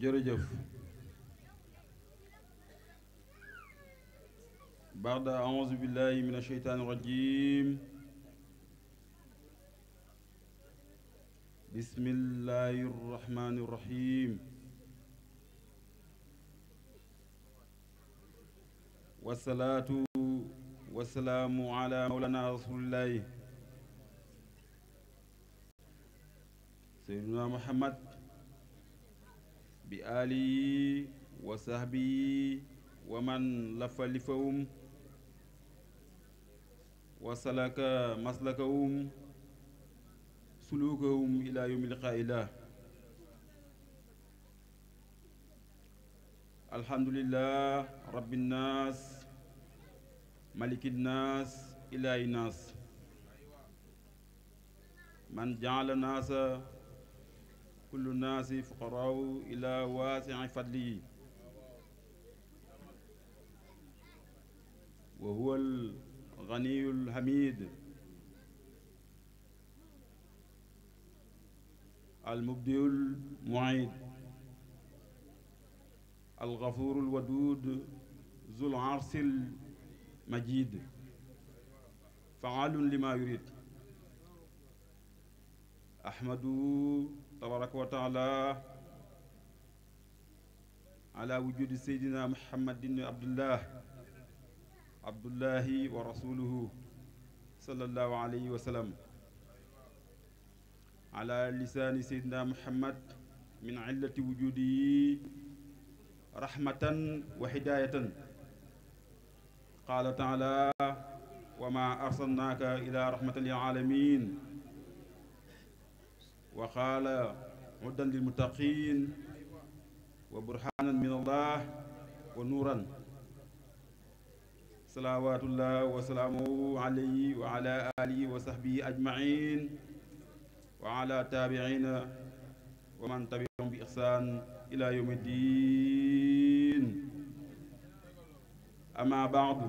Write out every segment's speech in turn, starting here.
jërëjëf بعد أعوذ بالله من الشيطان الرجيم بسم الله الرحمن الرحيم والصلاة والسلام على مولانا رسول الله سيدنا محمد بآله وصحبه ومن لف لفهم وسلك مسلكهم سلوكهم إلى يوم اللقاء الله الحمد لله رب الناس ملك الناس إله الناس من جعل الناس كل الناس فقراء إلى واسع فضله وهو الغني الحميد المبدئ المعيد الغفور الودود ذو العرش المجيد فعال لما يريد أحمده تبارك وتعالى على وجود سيدنا محمد بن عبد الله ورسوله صلى الله عليه وسلم على لسان سيدنا محمد من علة وجوده رحمة وهداية قال تعالى وما أرسلناك إلى رحمة للعالمين وقال هدى للمتقين وبرهانا من الله ونورا صلوات الله وسلامه عليه وعلى آله وصحبه أجمعين وعلى تابعين ومن تبعهم بإحسان إلى يوم الدين أما بعد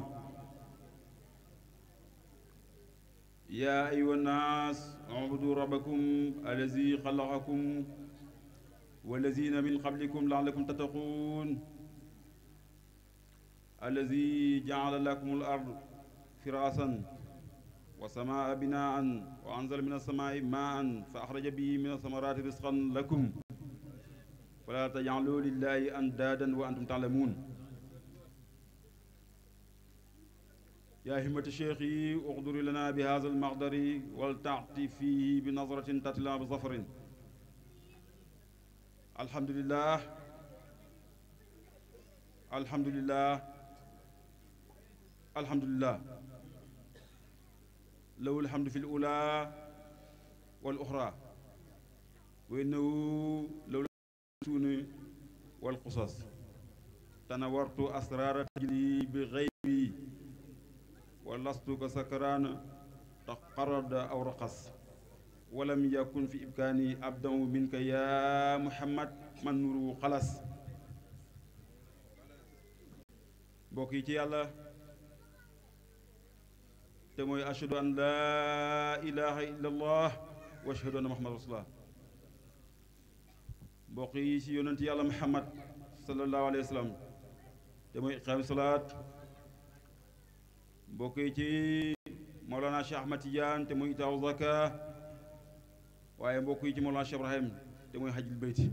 يا أيها الناس اعبدوا ربكم الذي خلقكم والذين من قبلكم لعلكم تتقون الذي جعل لكم الأرض فراشا والسماء بناء وأنزل من السماء ماء فأخرج به من الثمرات رزقا لكم فلا تجعلوا لله أندادا وأنتم تعلمون يا همة الشيخ اغدر لنا بهذا المقدر ولتعطي فيه بنظرة تتلى بظفر الحمد لله الحمد لله الحمد لله له الحمد في الأولى والأخرى وإنه لولا السون والقصص تنورت أسرار تجلي بغيبي ولست كسكران تقرد أو رقص ولم يكن في إمكاني أبدأ منك يا محمد من نور خلص بوكي تي الله تموي أشهد أن لا إله إلا الله وأشهد أن محمد رسول الله بوكي سي يونتي الله محمد صلى الله عليه وسلم تموي إقام الصلاة بوكي تي مولانا شيخ أحمد تيجان تموي إيتاء الزكاة waaye mbokk yi ci Mawlana Cheikh Ibrahim te mooy xajul bayti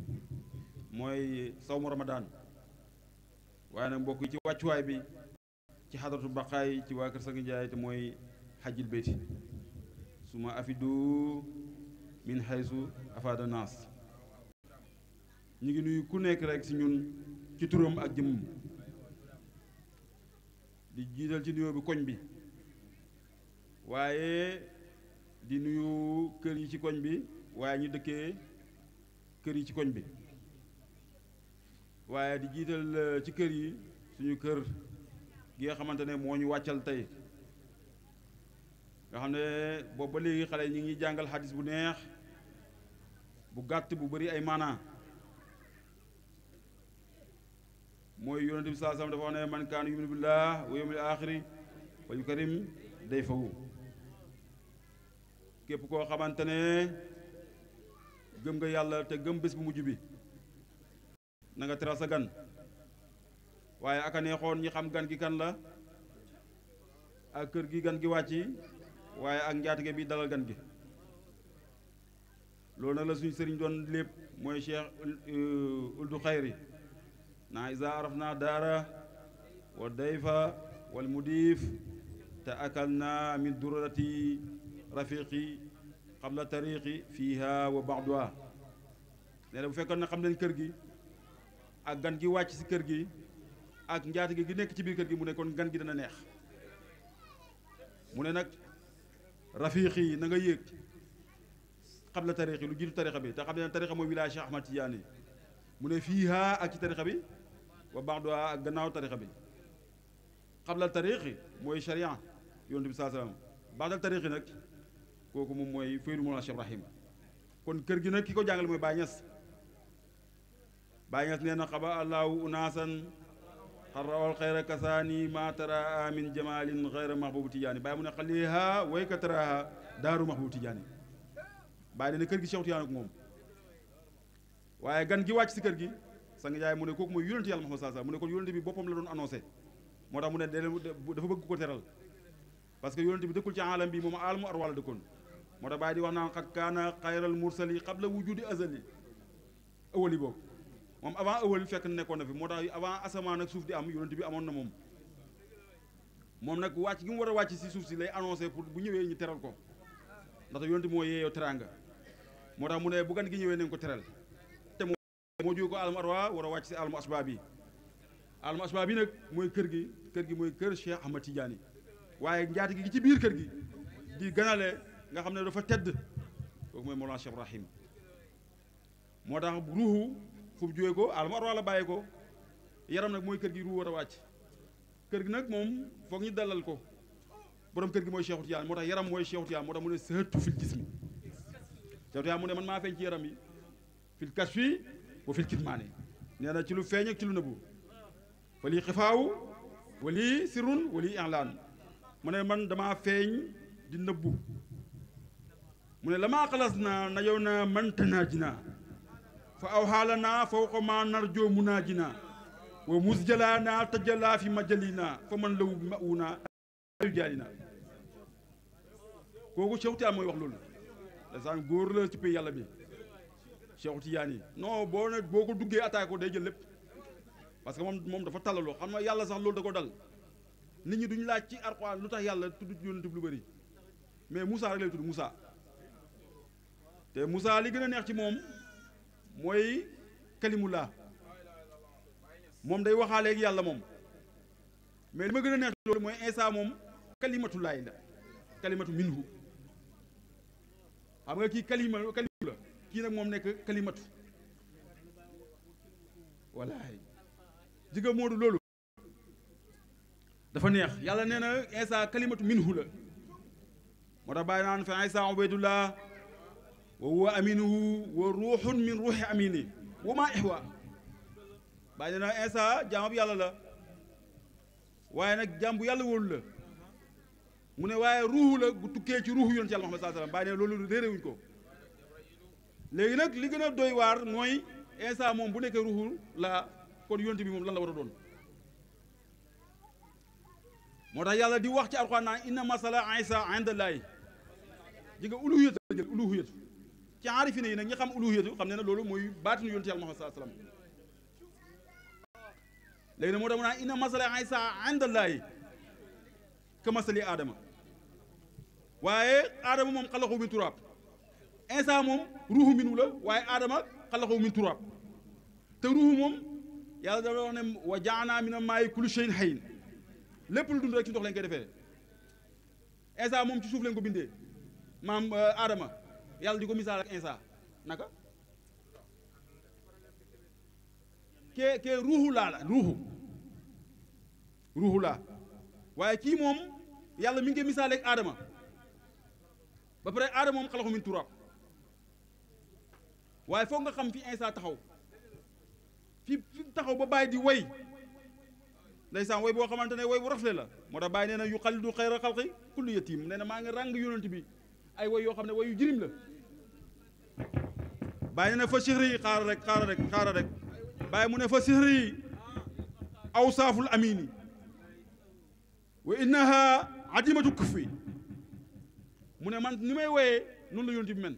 mooy sawmu Ramadan waaye nag mbokk yi ci wàccuwaay bi ci xadaratu baqaay ci waa kër Sang Njaay te mooy xajul bayti suma afidu min haysu afada naas ñu ngi nuyu ku nekk rek si ñun ci turam ak jëmmam di jiital ci nuyoo bi koñ bi waaye di nuyu kër yi ci koñ bi waaye ñu dëkkee kër yi ci koñ bi waaye di jiital ci kër yi suñu kër gi nga xamante ne moo ñu wàccal tey nga xam ne boobu ba léegi xale ñi ngi jàngal xadis bu neex bu gàtt bu bari ay maanaa mooy yonent bi sallallahu alayhi wasallam dafa wax ne man kaana yu'minu billahi wa yawmil aaxiri wa yukrim dayfahu képp koo xamante ne gëm nga yàlla te gëm bés bu mujj bi na nga teral sa gan waaye aka neexoon ñi xam gan gi kan la ak kër gi gan gi wàcci waaye ak njaatige bi dalal gan gi loolu nag la suñu sëriñ doon lépp mooy cheikh uldu xayri naa isa arafna daara wa dayfa wal mudiif te akal na min durati rafiqi qabla tariqi fiha wa ba'duha nee na bu fekkoon ne xam leen kër gi ak gan gi wàcc si kër gi ak njaatige gi nekk ci biir kër gi mu ne kon gan gi dana neex mu ne nag rafiqi na nga yéeg qabla tariqi lu jiitu tariqa bi te xam ne tariqa mooy wilaaya Cheikh Ahmad Tidiane mu ne fiiha ak ci tariqa bi wa ba'duha ak gannaaw tariqa bi qabla tariqi mooy sharia yonent bi sallallahu alayhi wasallam ba'da tariqi nag kooku moom mooy faydu Mawlana Cheikh Ibrahim kon kër gi nag ki ko jàngale mooy Baye Niass Baye Niass nee na xaba allahu unaasan xarrawal xayra kasaani ma tara min jamalin xayra mahbubu Tidiane Baye mu ne xaliha wayka taraha daaru mahbubu Tidiane Baye nee na kër gi Cheikh Tidiane ak moom waaye gan gi wàcc si kër gi sang jaay mu ne kooku mooy yonente yàlla Muhammad sallallahu alayhi wasallam mu ne kon yonente bi boppam la doon annoncé moo tax mu ne dafa bëgg ko teral parce que yonente bi dëkkul ci alam bi moom alamu arwa la dëkkoon moo tax Baye di wax naan xat kaana xayral mursali qabla wujudi azali awali boobu moom avant awali fekk nekkoon na fi moo tax avant asamaan ak suuf di am yonente bi amoon na moom nag wàcc gi mu war a wàcc si suuf si lay annoncé pour bu ñëwee ñu teral ko ndaxte yonente bi moo yeeyoo teranga moo tax mu ne bu gan gi ñëwee nañ ko teral te moo jóge ko alamu arwa war a wàcc si alamu asbaab yi alamu asbaab yi nag mooy kër gi mooy kër Cheikh Ahmad Tidiane waaye njaati gi ci biir kër gi di ganale nga xam ne dafa tedd kooku mooy Mawlana Cheikh Ibrahim moo tax ruuxu fu mu jógee ko alamu arwa la bàyyi ko yaram nag mooy kër gi ruuxu war a wàcc kër gi nag moom foog ñu dalal ko borom kër gi mooy Cheikh Tidiane moo tax yaram mooy Cheikh Tidiane moo tax mu ne sëhëtu fil jismi Cheikh Tidiane mu ne man maa feeñ ci yaram yi fil kashfi wa fil kitmaani nee na ci lu feeñ ak ci lu nëbbu fa lii xifaawu wali sirrun wali i'laan mu ne man damaa feeñ di nëbbu mu ne lamaa xalas na yow na man tanaajina fa awxaalanaa fawqa maa narjoo munaajina wa musjalaana tajalla fi majalina fa man law ma'una yu jaalina kooku Cheikh Tidiane mooy wax loolu dasaan góor la ci pays yàlla bi Cheikh Tidiane yi non boo ko duggee attaqué ko day jël lépp parce que moom dafa talaloo xam nga yàlla sax loolu da ko dal nit ñi duñu laaj ci Alxuraan lu tax yàlla tudd yonent bi lu bëri mais Moussa rek lay tudd Moussa te Moussa li gën a neex ci moom mooy kalimullah moom day waxaaleeg yàlla moom mais li ma gën a neex loolu mooy Isa moom kalimatullahi la kalimatu minhu xam nga kii kalimu la kii nag moom nekk kalimatu wallaay jiga moodu loolu dafa neex yàlla nee na Isa kalimatu minhu la moo tax bàyyi naan fa Isa ubaydullah wa huwa aminuhu wa ruuxun min ruuxi amini wa maa ihwa bàyyi nee na Isa jaam bu yàlla la waaye nag jaam bu yàlla wóolu la mu ne waaye ruuxu la gu tukkee ci ruuxu yoon ci yàlla Muhammad sallallahu alayhi wasallam bàyyi ne loolu réeréwuñ ko léegi nag li gën a doy waar mooy Isa moom bu nekkee ruuxu la kon yonent bi moom lan la war a doon moo tax yàlla di wax ci alxuraan naan inna masala Isa indallahi ji nga uluhiyatu la jël uluhiyatu ci aarifine yi nag ñi xam uluhiyatu xam ne ne loolu mooy baatinu yonent yàlla Muhammad sallallahu alayhi wasallam léegi nag moo tax mu naan inna masala Isa indallahi ka masali aadama waaye aadama moom xalaxu min turaab Isa moom ruuxu minu la waaye aadama xalaxu min turaab te ruuxu moom yàlla dafa wax ne wa jaana mina maa'i kulli shay'in hayyin lépp lu dund rek ci ndox lañ koy defee Isa moom ci suuf lañ ko bindee maam aadama yàlla di ko misaal ak Isa naka kee ruuxu laa la ruuxu laa waaye kii moom yàlla mi ngi koy misaal ak aadama ba pare aadama moom xalaxu min turaab waaye foog nga xam fi Isa taxaw fi taxaw ba bàyyi di way ndeysaan way boo xamante ne way bu rafle la moo tax bàyyi nee na yu xalidu xayra xalqi kullu yatim nee na maa ngi ràng yonent bi ay way yoo xam ne way yu jirim la bàyyi nee na fa chihri xaara rek bàyyi mu ne fa sihri awsaaful amini wa innaha adimatu kuffi mu ne man ni may woyee noonu la yonent bi mel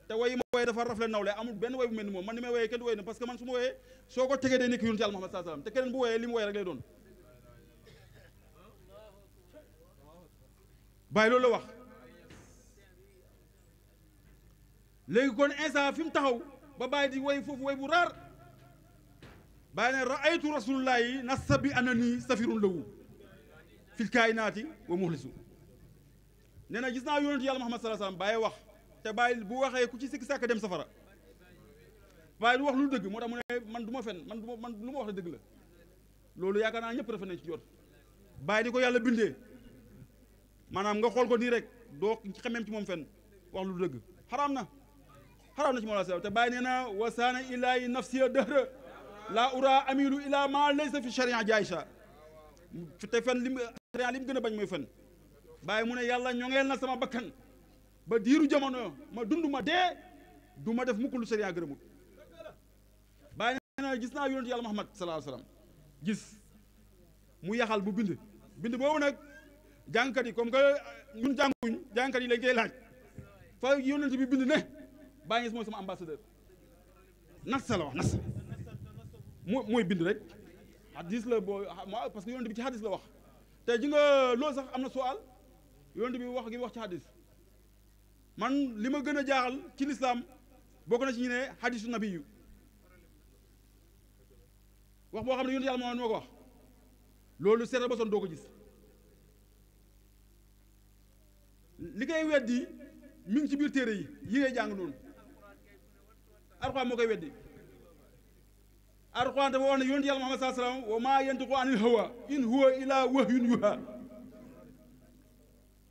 te way ma woyee dafa rafle nawle amul benn way bu mel ni moom man ni may woyee kenn du woy na parce que man su ma woyee soo ko tegee day nekk yonent yàlla Muhammad sallallahu alayhi wasallam te keneen bu woyee li mu woyee rek lay doon bàyyi loolu la wax léegi kon instant fi mu taxaw ba bàyyi di woy foofu woy bu raar bàyyi ne raaytu rasulullahi nasabi anani safirun lahu fil kainaati wa muxlisu nee na gis naa yonent yàlla Muhammad sallallahu alayhi wasallam bàyyi wax te bàyyi bu waxee ku ci sikki sàkk dem safara bàyyi du wax lu dëgg moo tax mu ne man du ma fen man lu ma wax dëgg la loolu yaakaar naa ñëpp dafa nañ ci jot bàyyi di ko yàlla bindee maanaam nga xool ko nii rek doo xameem ci moom fen wax lu dëgg xaraam na ci moom la te bàyyi nee na wasaana ilaahi nafsiya dëhra laa ura amilu ila ma laysa fi sharia jaaysa te fen lim sharia li mu gën a bañ mooy fen bàyyi mu ne yàlla ñoŋeel na sama bakkan ba diiru jamono ma dund ma dee du ma def mukk lu sharia gërëmut bàyyi nee na gis naa yonent yàlla Muhammad sallallahu alayhi wasallam gis mu yaxal bu bind boobu nag jàngkat yi comme que ñun jànguñ jàngkat yi lañ koy laaj fa yonent bi bind ne bàyyi mooy sama ambassadeur nas la wax nas mooy bind rek hadis la boo parce que yonent bi ci hadis la wax te ji nga loolu sax am na suwaal yonent bi wax gi wax ci hadis man li ma gën a jaaxal ci lislaam bokk na ci ñu ne hadisu nabiyu wax boo xam ne yonent yàlla moo ko wax loolu seetal ba son doo ko gis li koy weddi mi ngi ci biir téere yi ngay jàng noonu Alxuraan moo koy weddi Alxuraan dafa wax ne yonent yàlla Muhammad sallallahu alayhi wasallam wa maa yantiqu anil hawa in huwa illa wahyun yuha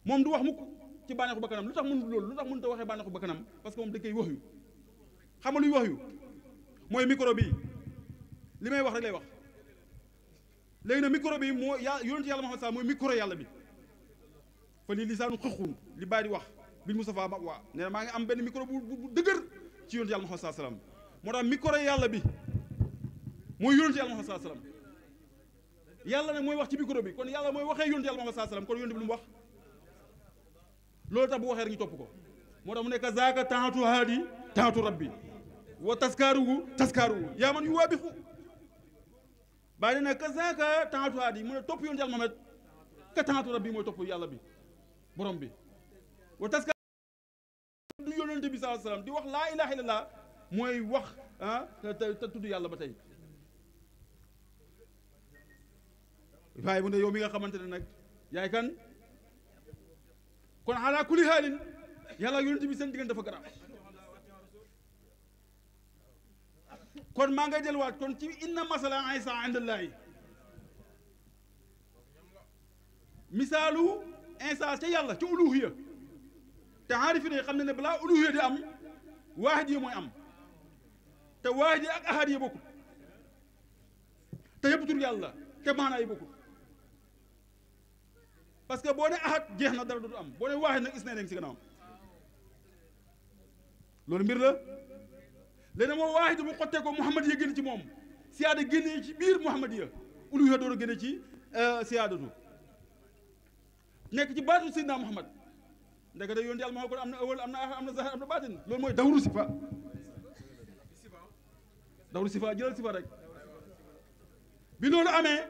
moom du wax mukk ci bànneexu bakkanam lu tax mënut loolu lu tax mënut a waxee bànneexu bakkanam parce que moom da koy wax yu xam nga luy wax yu mooy micro bi li may wax rek lay wax léegi nag micro bi moo yonent yàlla Muhammad sallallahu mooy micro yàlla bi fa lii lisaanu xëqun li bàyyi di wax bil Mustafa ma waa nee na maa ngi am benn micro bu dëgër ci yonent yàlla Muhammad sallallahu alayhi wasallam moo tax micro yàlla bi mooy yonent yàlla Muhammad sallallahu alayhi wasallam yàlla nag mooy wax ci micro bi kon yàlla mooy waxee yonent yàlla Muhammad sallallahu alayhi wasallam kon yonent bi lu mu wax loolu tax bu waxee rek ñu topp ko moo tax mu nekk zaaka taatu haadi taatu rabbi wa taskaaruhu yaa man yu waabixu bàyyi ne ka zaaka taatu haadi mu ne topp yonent yàlla Muhammad ka taatu rabbi mooy topp yàlla bi borom bi wa taskaaruhu du yonent bi sallallahu alayhi wasallam di wax laa ilaha illallah mooy wax te tudd yàlla ba tey waaye mu ne yow mi nga xamante ne nag yaay kan kon ala kulli haalin yàlla yonent bi seen diggante dafa garaaw kon maa ngay delluwaat kon ci inna masala Isa indallahi misaalu Isa ca yàlla ca uluhiya te aarifi ne xam ne balaa uluhiya di am waahid yi mooy am te waahid yi ak ahad yi bokkut te yëpp tur yàlla te maanaa yi bokkut parce que boo ne ahad jeex na dara dootu am boo ne waahid nag is ne si gannaawam loolu mbir la léegi moom waahid bu xottee ko Muhammad ya génn ci moom siyaada génnee ci biir Muhammad ya uluhiya door a génne ci siyaadatu nekk ci baatu Seydina Muhammad ndeke da yonent yàlla moo ko am na awal am na zahir am na baatin loolu mooy dawru sifa jëlal sifa rek bi loolu amee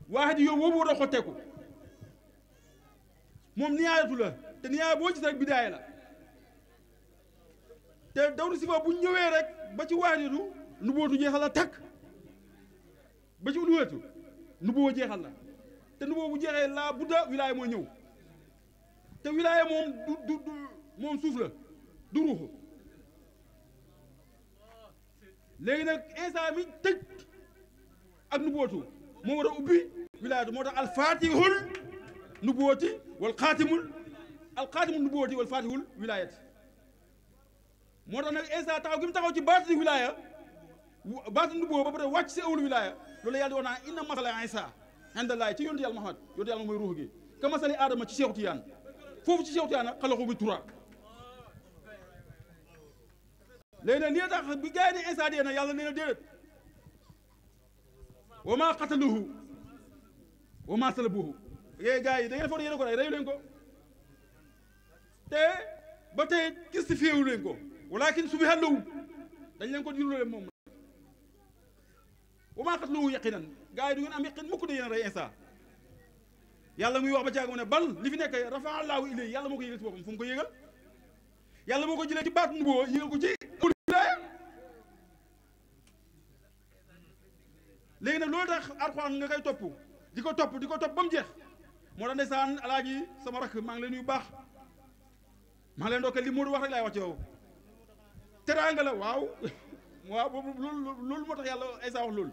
waahid yow boobu war a xotteeku moom niyaayatu la te niyaaya boo gis rek bidaaya la te dawru sifa bu ñëwee rek ba ci waahidatu nu bootu jeexal la takk ba ci uluweetu nu boo jeexal la te nu boobu jeexee laa budda wilaaya mooy ñëw te wilaaya moom du moom suuf la du ruuxu léegi nag instant mi tëj ak nubuwatu moo war a ubbi wilaayatu moo tax alfatihul nubuwati wal xaatimul nubuwati wal fatihul wilaayati moo tax nag instant taxaw gi mu taxaw ci baatini wilaaya baatini nubuwa ba pare wàcc si awul wilaaya loolu yàlla di wax naa inna masala Isa indallahi ci yonent yàlla Muhammad yonent yàlla mooy ruux gi ka masali aadama ci Seexu Tijaan foofu ci Seexu Tijaan xalaxu bi turaab léegi nag li tax bi gars yi ne Isa dee na yàlla nee na déedéet wa maa qataluhu wa maa salabuhu yéen gars yi da ngeen foog yéen ko rey reyu leen ko te ba tey justifié wu leen ko walakin subiha lahu dañ leen ko jurloo leen moom wa maa qataluhu yaqinan gars yi du ngeen am yaqin mukk de yéen rey Isa yàlla muy wax ba caag mu ne bal li fi nekk rafa allahu ilay yàlla moo ko yëgal ci boppam fu mu ko yëgal yàlla moo ko jëlee ci baat nubuwwa yëgal ko ci wilaaya léegi nag loolu tax Alxuraan nga koy topp di ko topp ba mu jeex moo tax ndeysaan alaaji sama rakk maa ngi leen nuyu baax maa ngi leen dokkee li Modou wax rek laay wax ci yow teraanga la waaw boobu loolu moo tax yàlla Isa wax loolu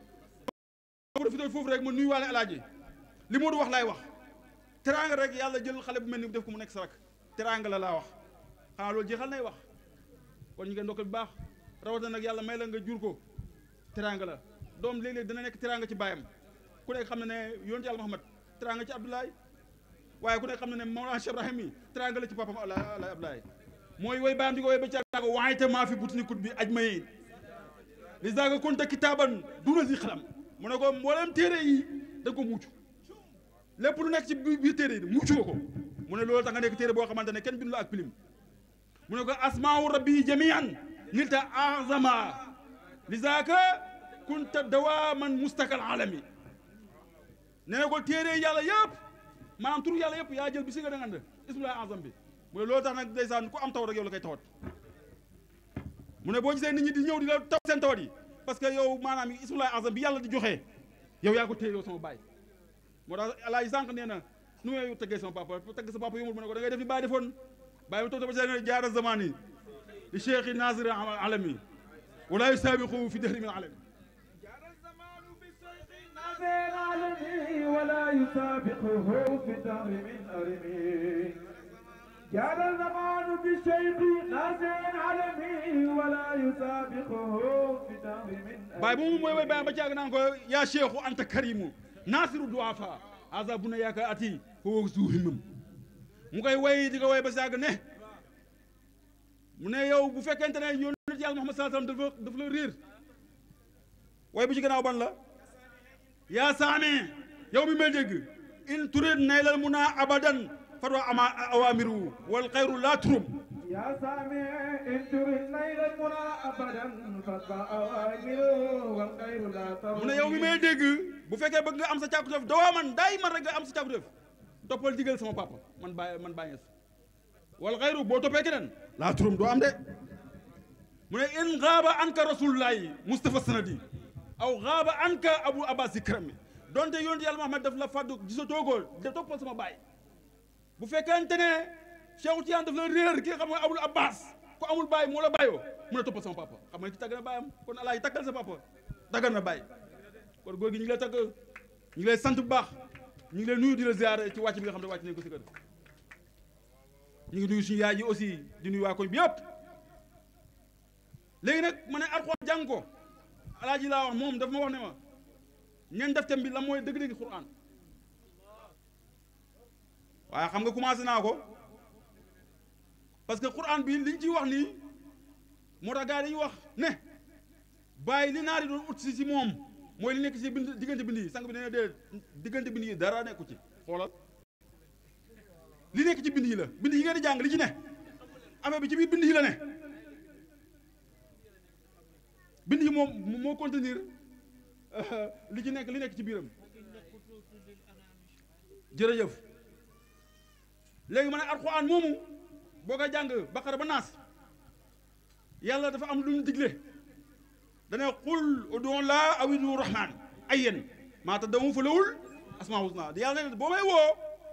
profité foofu rek ma nuyu waale alaaji li Modou wax laay wax teraanga rek yàlla jël xale bu mel ni def ko mu nekk sa rak teraanga la laa wax xanaa loolu jeexal nay wax kon ñu ngeen ndokkal bu baax rawatina nag yàlla may la nga jur ko teraanga la doom léeg-léeg dina nekk teraanga ci baayam ku nekk xam ne ne yonent yàlla Muhammad teraanga ci Abdoulaye waaye ku nekk xam ne ne Mawlana Cheikh Ibrahim yi teraanga la ci papam Abdoulaye mooy woy baayam di ko woy ba ci naa ko waayte maa fi butni kut bi aj mayi li zaaga kunta kitaaban duna si xalam mu ne ko mboolem téere yi da ko mucc lépp lu nekk ci biir téere yi mucc nga ko mu ne loolu tax nga nekk téere boo xamante ne kenn bindu la ak pilim mu ne ko asmaau rabbi jamian nilta azama li zaaka kunta dawaman mustakal alami nee na ko téere yàlla yëpp maanaam turu yàlla yëpp yaa jël bi si nga dangand ismulaay azam bi mu ne loolu tax nag ndeysaan ku am taw rek yow la koy tawat mu ne boo gisee nit ñi di ñëw di la taw seen tawat yi parce que yow maanaam ismulaay azam bi yàlla di joxee yow yaa ko téye yow sama baay moo tax alaaji sànq nee na nu may teggee sama papa tegg sa papa yombul mu ne ko da ngay def li bàyyi defoon bàyyi ma toog ba seen jaara zamani li cheikh nasir alami wala yusabiqu fi dahri min alami ولا يسابقه في الدهر من أرمي جعل الزمان بالشيخ نازل علمي ولا يسابقه في الدهر من أرمي باي بوم موي باي با جاغ نانكو يا شيخ انت كريم ناصر الضعفاء هذا بنياك اتي هو زوهمم mu koy way di ko way ba sàgg ne mu ne yow bu fekkente ne yonent yàlla Muhammad sallallahu alayhi wasallam dafa la réer way bu ci gannaaw ban la yaa saame yow mi may dégg in turid naylal muna abadan fatwa ama awamiru wal xayru laa turum yaa saame in turid naylal muna abadan fatwa awamiru wal xayru laa turum mu ne yow mi may dégg bu fekkee bëgg nga am sa càkkutéef dawaa man daay man rek nga am sa càkkutéef toppal digal sama papa man bàyyees wal xayru boo toppee keneen laa turum doo am de mu ne in xaaba anka rasulullahi mustafa sanadi aw xaaba anka abu abbas ikrami donte yonent yàlla Muhammad daf la fàddu gisatoo ko de toppal sama baay bu fekkente ne Cheikh Tiyaan daf la réer ki nga xam nga abul abbas ko amul baay moo la bàyyoo mu ne toppal sama papa xam nga ki tàgg na baayam kon alaaji tàggal sa papa tàggal na baay kon góor gi ñu ngi lay tàgg ñu ngi lay sant bu baax ñu ngi lay nuyu di la ziare ci wàcc bi nga xam ne wàcc nañ ko si kër ñu ngi nuyu suñu yaay ji aussi di nuyu waa koñ bi yëpp léegi nag ma ne Alxuraan jàng ko alaaji laa wax moom daf ma wax ne ma ñeen def thème bi la mooy dëgg-dëgg Alxuraan waaye xam nga commencé naa ko parce que Alxuraan bi liñ ciy wax nii moo tax gars yi dañuy wax ne bàyyi li naari doon ut si moom mooy li nekk ci bind diggante bind yi sang bi nee dee diggante bind yi dara nekku ci xoolal li nekk ci bind yi la bind yi ngeen di jàng li ci ne affaire bi ci biir bind yi la ne bind yi moo contenir li ci nekk li nekk ci biiram jërëjëf léegi ma ne Alxuraan moomu boo koy jàng Baqara ba Naas yàlla dafa am lu mu digle dana qul ud'u llaaha aw ud'u rahmaan ayyan maa tad'uu falahul asmaa'ul husnaa yàlla ne boo may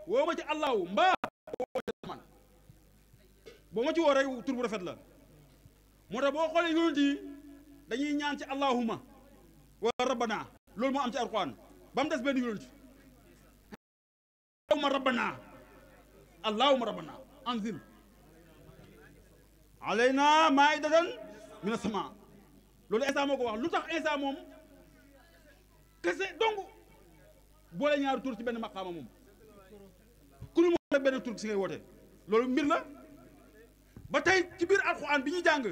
woo ma ci allahu mbaa woo ma ci rahmaan boo ma ci woo rek tur bu rafet la moo tax boo xoolee yonent yi dañuy ñaan ci allahumma wa rabbana loolu moo am ci Alxuraan ba mu des benn yonent allahumma rabbana anzil alayna maa'idatan mina samaa loolu Isa moo ko wax lu tax Isa moom kese donc boole ñaari tur ci benn maqaama moom ku ñu moom benn tur si ngay woote loolu mbir la ba tey ci biir Alxuraan bi ñuy jàng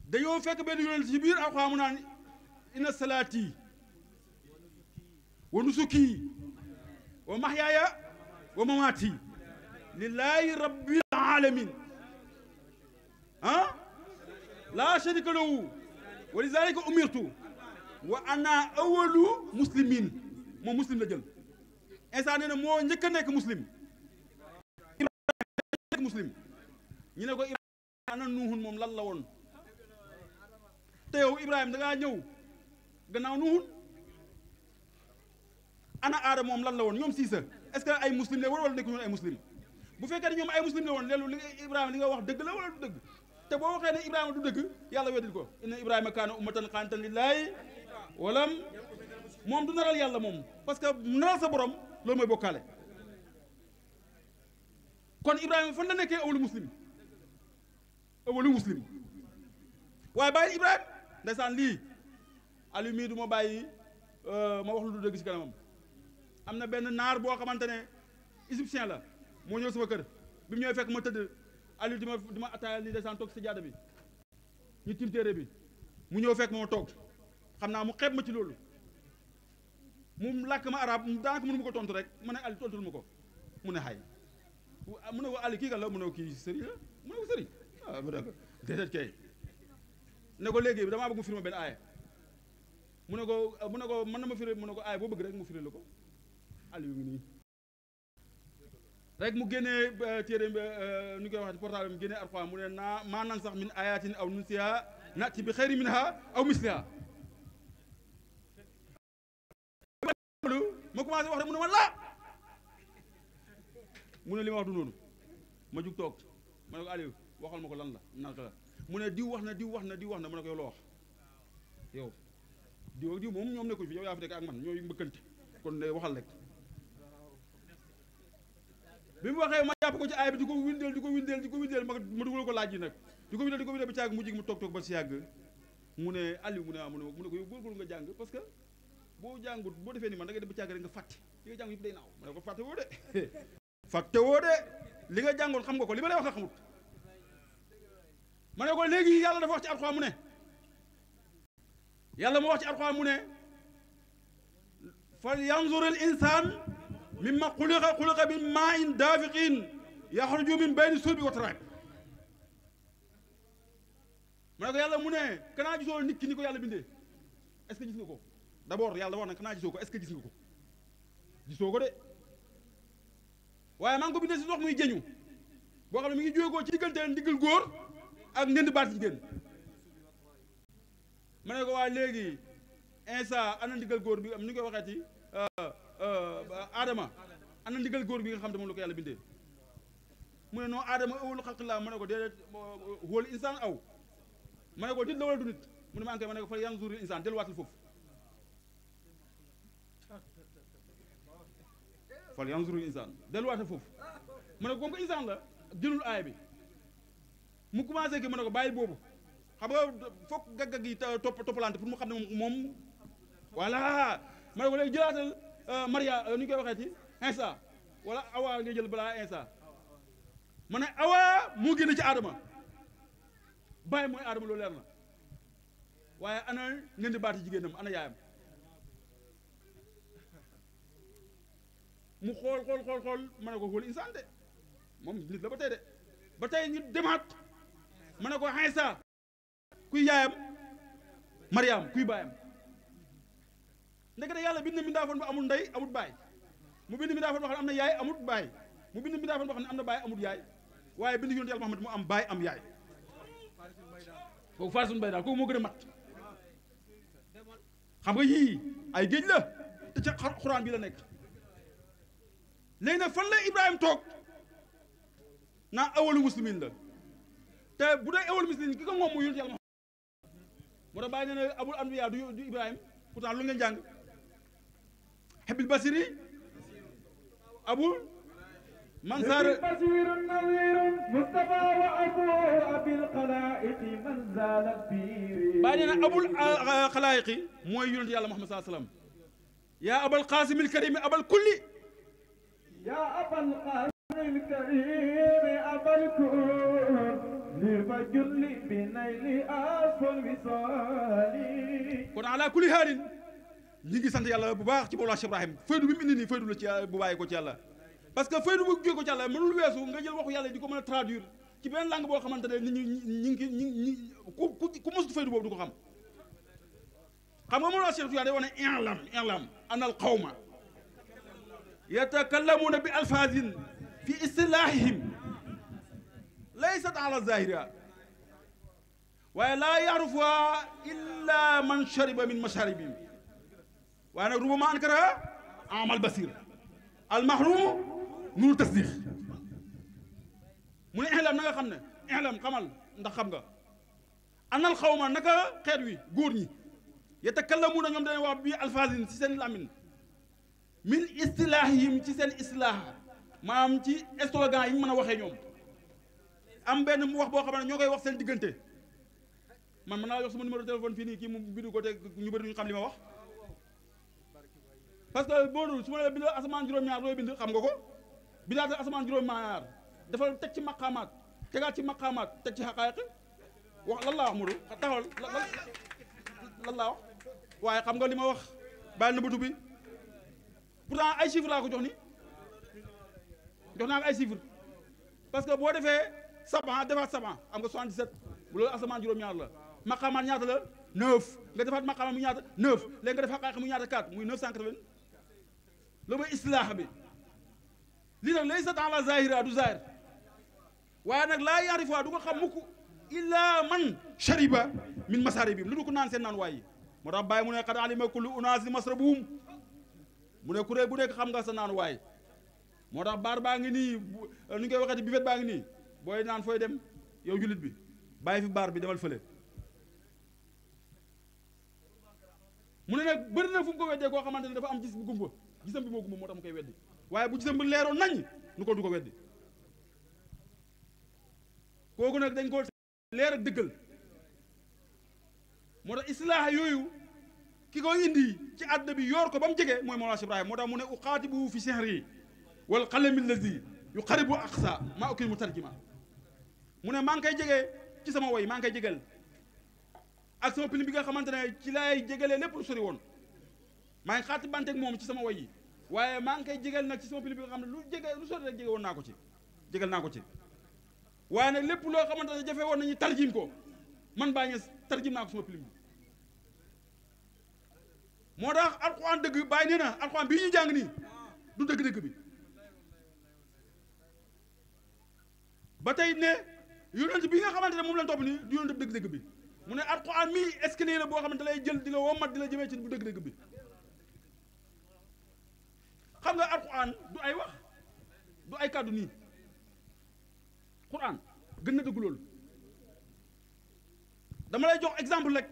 dañoo fekk benn yonent ci biir Alxuraan mu naan inna salaati wa nusuki wa mahyaaya wa mamaati lillahi rabbil alamin la sharika lahu wa lizalika umirtu wa ana awalu muslimin moom muslim la jël Isa nee na moo njëkk a nekk muslim ñu ne ko Ibrahima ana nuuhun moom lan la woon te yow Ibrahima da ngaa ñëw gannaaw nuuhun ana aadama moom lan la woon ñoom siisa est-ce que ay muslim la woon wala nekkuñu ay muslim bu fekkee ne ñoom ay muslim la woon leelu li Ibrahima li nga wax dëgg la wala du dëgg te boo waxee ne Ibrahima du dëgg yàlla weddil ko inna Ibrahima kaana ummatan qaanitan lillaahi walam moom du naral yàlla moom parce que naral sa borom loolu mooy bokkaale kon Ibrahima fan la nekkee awalu muslim waaye bàyyi Ibrahima ndeysaan lii Aliou mii du ma bàyyi ma wax lu du dëgg ci kanamam am na benn naar boo xamante ne égyptien la moo ñëw sama kër bi mu ñëwee fekk ma tëdd Aliou di ma attaayal nii ndeysaan toog ci jaada bi ñu tim téere bi mu ñëw fekk ma toog xam naa mu xeeb ma ci loolu mu làkk ma arab daanaka mënu ma ko tontu rek ma ne Aliou tontul ma ko mu ne xay mu ne ko Aliou kii kan la mu ne ko kii sëriñ la mu ne ko sëriñ ah mu ne ko déedéet kay ne ko léegi damaa bëgg mu firma benn aaya mu ne ko mën na ma firi mu ne ko aaya boo bëgg rek mu firi la ko Aliou ngi nii rek mu génnee téere nu koy waxee portable mu génnee Alxuraan mu ne naa maa nan sax min ayatin aw nunsiha nati bi xayri minha aw misliha ma commencé wax rek mu ne ma laa mu ne li ma wax du noonu ma jug toog ma ne ko Aliou waxal ma ko lan la naka la mu ne diw wax na mu ne ko yow la wax yow diw ak diw moom ñoom nekkul fi yow yaa fi nekk ak man ñooy mbëkkante kon ne waxal rek bi mu waxee ma jàpp ko ci aay bi di ko windeel ma dugal ko laaj yi nag di ko windeel ba caag mu jig mu toog ba si yàgg mu ne Aliou mu ne mu ne ko yow góorgóorlu nga jàng parce que boo jàngut boo defee ni man da ngay dem ba caag rek nga fàtte li nga jàng yëpp day naaw ma ne ko fàtte woo de li nga jàngoon xam nga ko li ma lay wax nga xamut ma ne ko léegi yàlla dafa wax ci Alxuraan mu ne yàlla moo wax ci Alxuraan mu ne fal yanzur al insaan mimma xuliqa min maa'in daafiqin yaxruju min bayni sulbi wa taraa'ib ma ne ko yàlla mu ne kanaa gisoo nit ki ni ko yàlla bindee est-ce que gis nga ko d'abord yàlla wax na kanaa gisoo ko est-ce que gis nga ko gisoo ko de waaye maa ngi ko bindee si ndox muy jëñu boo xam ne mi ngi jóge ko ci diggante ndiggal góor ak ndënd baat jigéen ma ne ko waa léegi Insa ana ndiggal góor bi am ni koy waxee ci Adama ana ndiggal góor bi nga xam ne moom la ko yàlla bindee mu ne non Adama awwalu xalqillaa ma ne ko déedéet huwal insaan aw ma ne ko nit la wala du nit mu ne ma ankay ma ne ko fa yanzuril insaan delluwaatal foofu fal yanzuril insaan delluwaatal foofu ma ne ko comme que insaan la jëlul aaya bi mu commencé ki ma ne ko bàyyil boobu xam nga foog gaggag yi toppalante pour mu xam ne moom voilà ma ne ko léegi jëlaatal Maria nu ñu koy waxee ci Insa wala Awa nga jël balaa Insa ma ne Awa moo génn ci Adama bàyyi mooy Adama loolu leer na waaye ana ngeen di baati jigéenam ana yaayam mu xool ma ne ko xool insaan de moom nit la ba tey ñu demaat ma ne ko Insa kuy yaayam Mariam kuy baayam ndekete yàlla bind na mbindaafoon ba amul ndey amul baay mu bind mbindaafoon boo xam ne am na yaay amul baay mu bind mbindaafoon boo xam ne am na baay amul yaay waaye bind yonent yàlla Muhammad mu am baay am yaay kooku faarisun bay daal kooku moo gën a mat xam nga yii ay géej la te ca xuraan bi la nekk léegi nag fan la Ibrahima toog naa awalu muslimin la te bu dee awalu muslimin ki ko moom mu yonent yàlla Muhammad moo tax bàyyi nee na abul anbiya du Ibrahima pourtant lu ngeen jàng xebil basiri abul منصار بصير نظير مصطفى وأبو أبي الخلائق من زال البير بعدين أبو الخلائق موي يونت يالله محمد صلى الله عليه وسلم يا أبا القاسم الكريم أبا الكل يا أبا القاسم الكريم أبا الكل واصبر فجل بنيل أسفل وصالي. kon ala kulli haalin ñi ngi sant yàlla bu baax ci Mawlana Cheikh Ibrahim faydu bi mu indi nii faydu la ci bu bàyyi ko ci yàlla parce que faydu bu jóge ko ci yàlla mënul weesu nga jël waxu yàlla di ko mën a traduire ci benn langue boo xamante ne nit ñi ku mosut faydu boobu du ko xam nga Mawlana Cheikh Tidiane day wax ne i'lam anna al qawma yatakallamuna bi alfazin fi istilahihim laysat ala zahira waaye laa ya'rifuha illa man shariba min masharibihim waaye nag rubama ankara amal basir al mahrum nuru tasdiq mu ne i'lam na nga xam ne i'lam xamal ndax xam nga anal xawma naka xeet wi góor ñi yatakallamuuna ñoom dañuy wax bi alfazin ci seen lamin min istilahihim ci seen islah maanaam ci slogan yi ñu mën a waxee ñoom am benn mu wax boo xam ne ñoo koy wax seen diggante man mën naa jox sama numéro téléphone fii nii kii mu bindu ko te ñu bëri ñu xam li ma wax parce que boo su ma la bindoo asamaan juróom-ñaar looy bind xam nga ko bindaata asamaan juróom-ñaar dafa teg ci maqaamaat tegaat ci maqaamaat teg ci xaqaayiq wax lan laa wax Modou taxawal lan laa wax waaye xam nga li ma wax bàyyi na bëtu bi pourtant ay chiffres laa ko jox ni jox naa ko ay chiffres parce que boo defee saban defaat saban am nga 77 bu loolu asamaan juróom-ñaar la maqaamaat ñaata la 9 nga defaat maqaamaat mu ñaata 9 léegi nga def xaqaayiq mu ñaata 4 muy 980 loolu mooy islaax bi lii nag laysa ala zahira du zahir waaye nag laa yaarifa du ko xam mukk illa man shariba min masaribihim lu du ko naan seen naan waay yi moo tax bàyyi mu ne qad alima kullu unaasi masrabuhum mu ne kuréel bu nekk xam nga sa naan waay moo tax baar baa ngi nii nu ñu koy waxeeti bifet baa ngi nii booy naan fooy dem yow jullit bi bàyyi fi baar bi demal fële mu ne nag bëri na fu mu ko weddee koo xamante ne dafa am gis bu gumba gisam bi moo gumba moo tax mu koy weddi waaye bu gisam bi leeroon nañ nu ko du ko weddi kooku nag dañ ko leer ak dëggal moo tax islaaha yooyu ki koy indi ci àdduna bi yoor ko ba mu jege mooy Mawlana Cheikh Ibrahim moo tax mu ne uqaatibu fi sihri wal qalami allazi yuqaribu aqsa maa ukil mu tarjima mu ne maa ngi koy jegee ci sama woy maa ngi koy jegel ak sama pilim bi nga xamante ne ci laay jegalee lépp lu sori woon maa ngi xaati banteeg moom ci sama woy yi waaye maa ngi koy jegel nag ci sama pilim bi nga xam ne lu sori rek jege woon naa ko ci jegal naa ko ci waaye nag lépp loo xamante ne jafe woon nañu tarjim ko man baa ñes tarjim naa ko sama pilim bi moo tax alxuraan dëgg bàyyi nee na alxuraan bii ñu jàng nii du dëgg-dëgg bi ba tey ne yonent bi nga xamante ne moom lañ topp nii du yonent dëgg-dëgg bi mu ne alxuraan mii escalier la boo xamante lay jël di la wommat di la jëmee ci bu dëgg-dëgg bi xam nga alxuraan du ay wax du ay kàddu nii alxuraan gën na dëgg loolu dama lay jox exemple rek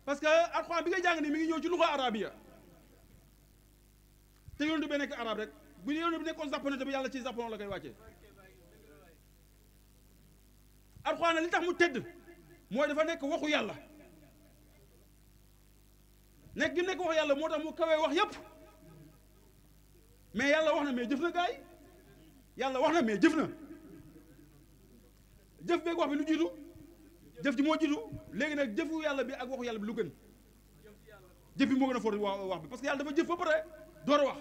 parce que alxuraan bi ngay jàng nii mi ngi ñëw ci luxa arabiya te yonent bi nekk arab rek bu yonent bi nekkoon japonais tamit yàlla ci japon la koy wàccee alxuraan li tax mu tedd mooy dafa nekk waxu yàlla nekk gi mu nekk waxu yàlla moo tax mu kawee wax yépp mais yàlla wax na mais jëf na gaay yàlla wax na mais jëf na jëf beeg wax bi lu jiitu jëf ji moo jiitu léegi nag jëfu yàlla bi ak waxu yàlla bi lu gën jëf bi moo gën a for wax bi parce que yàlla dafa jëf ba pare door a wax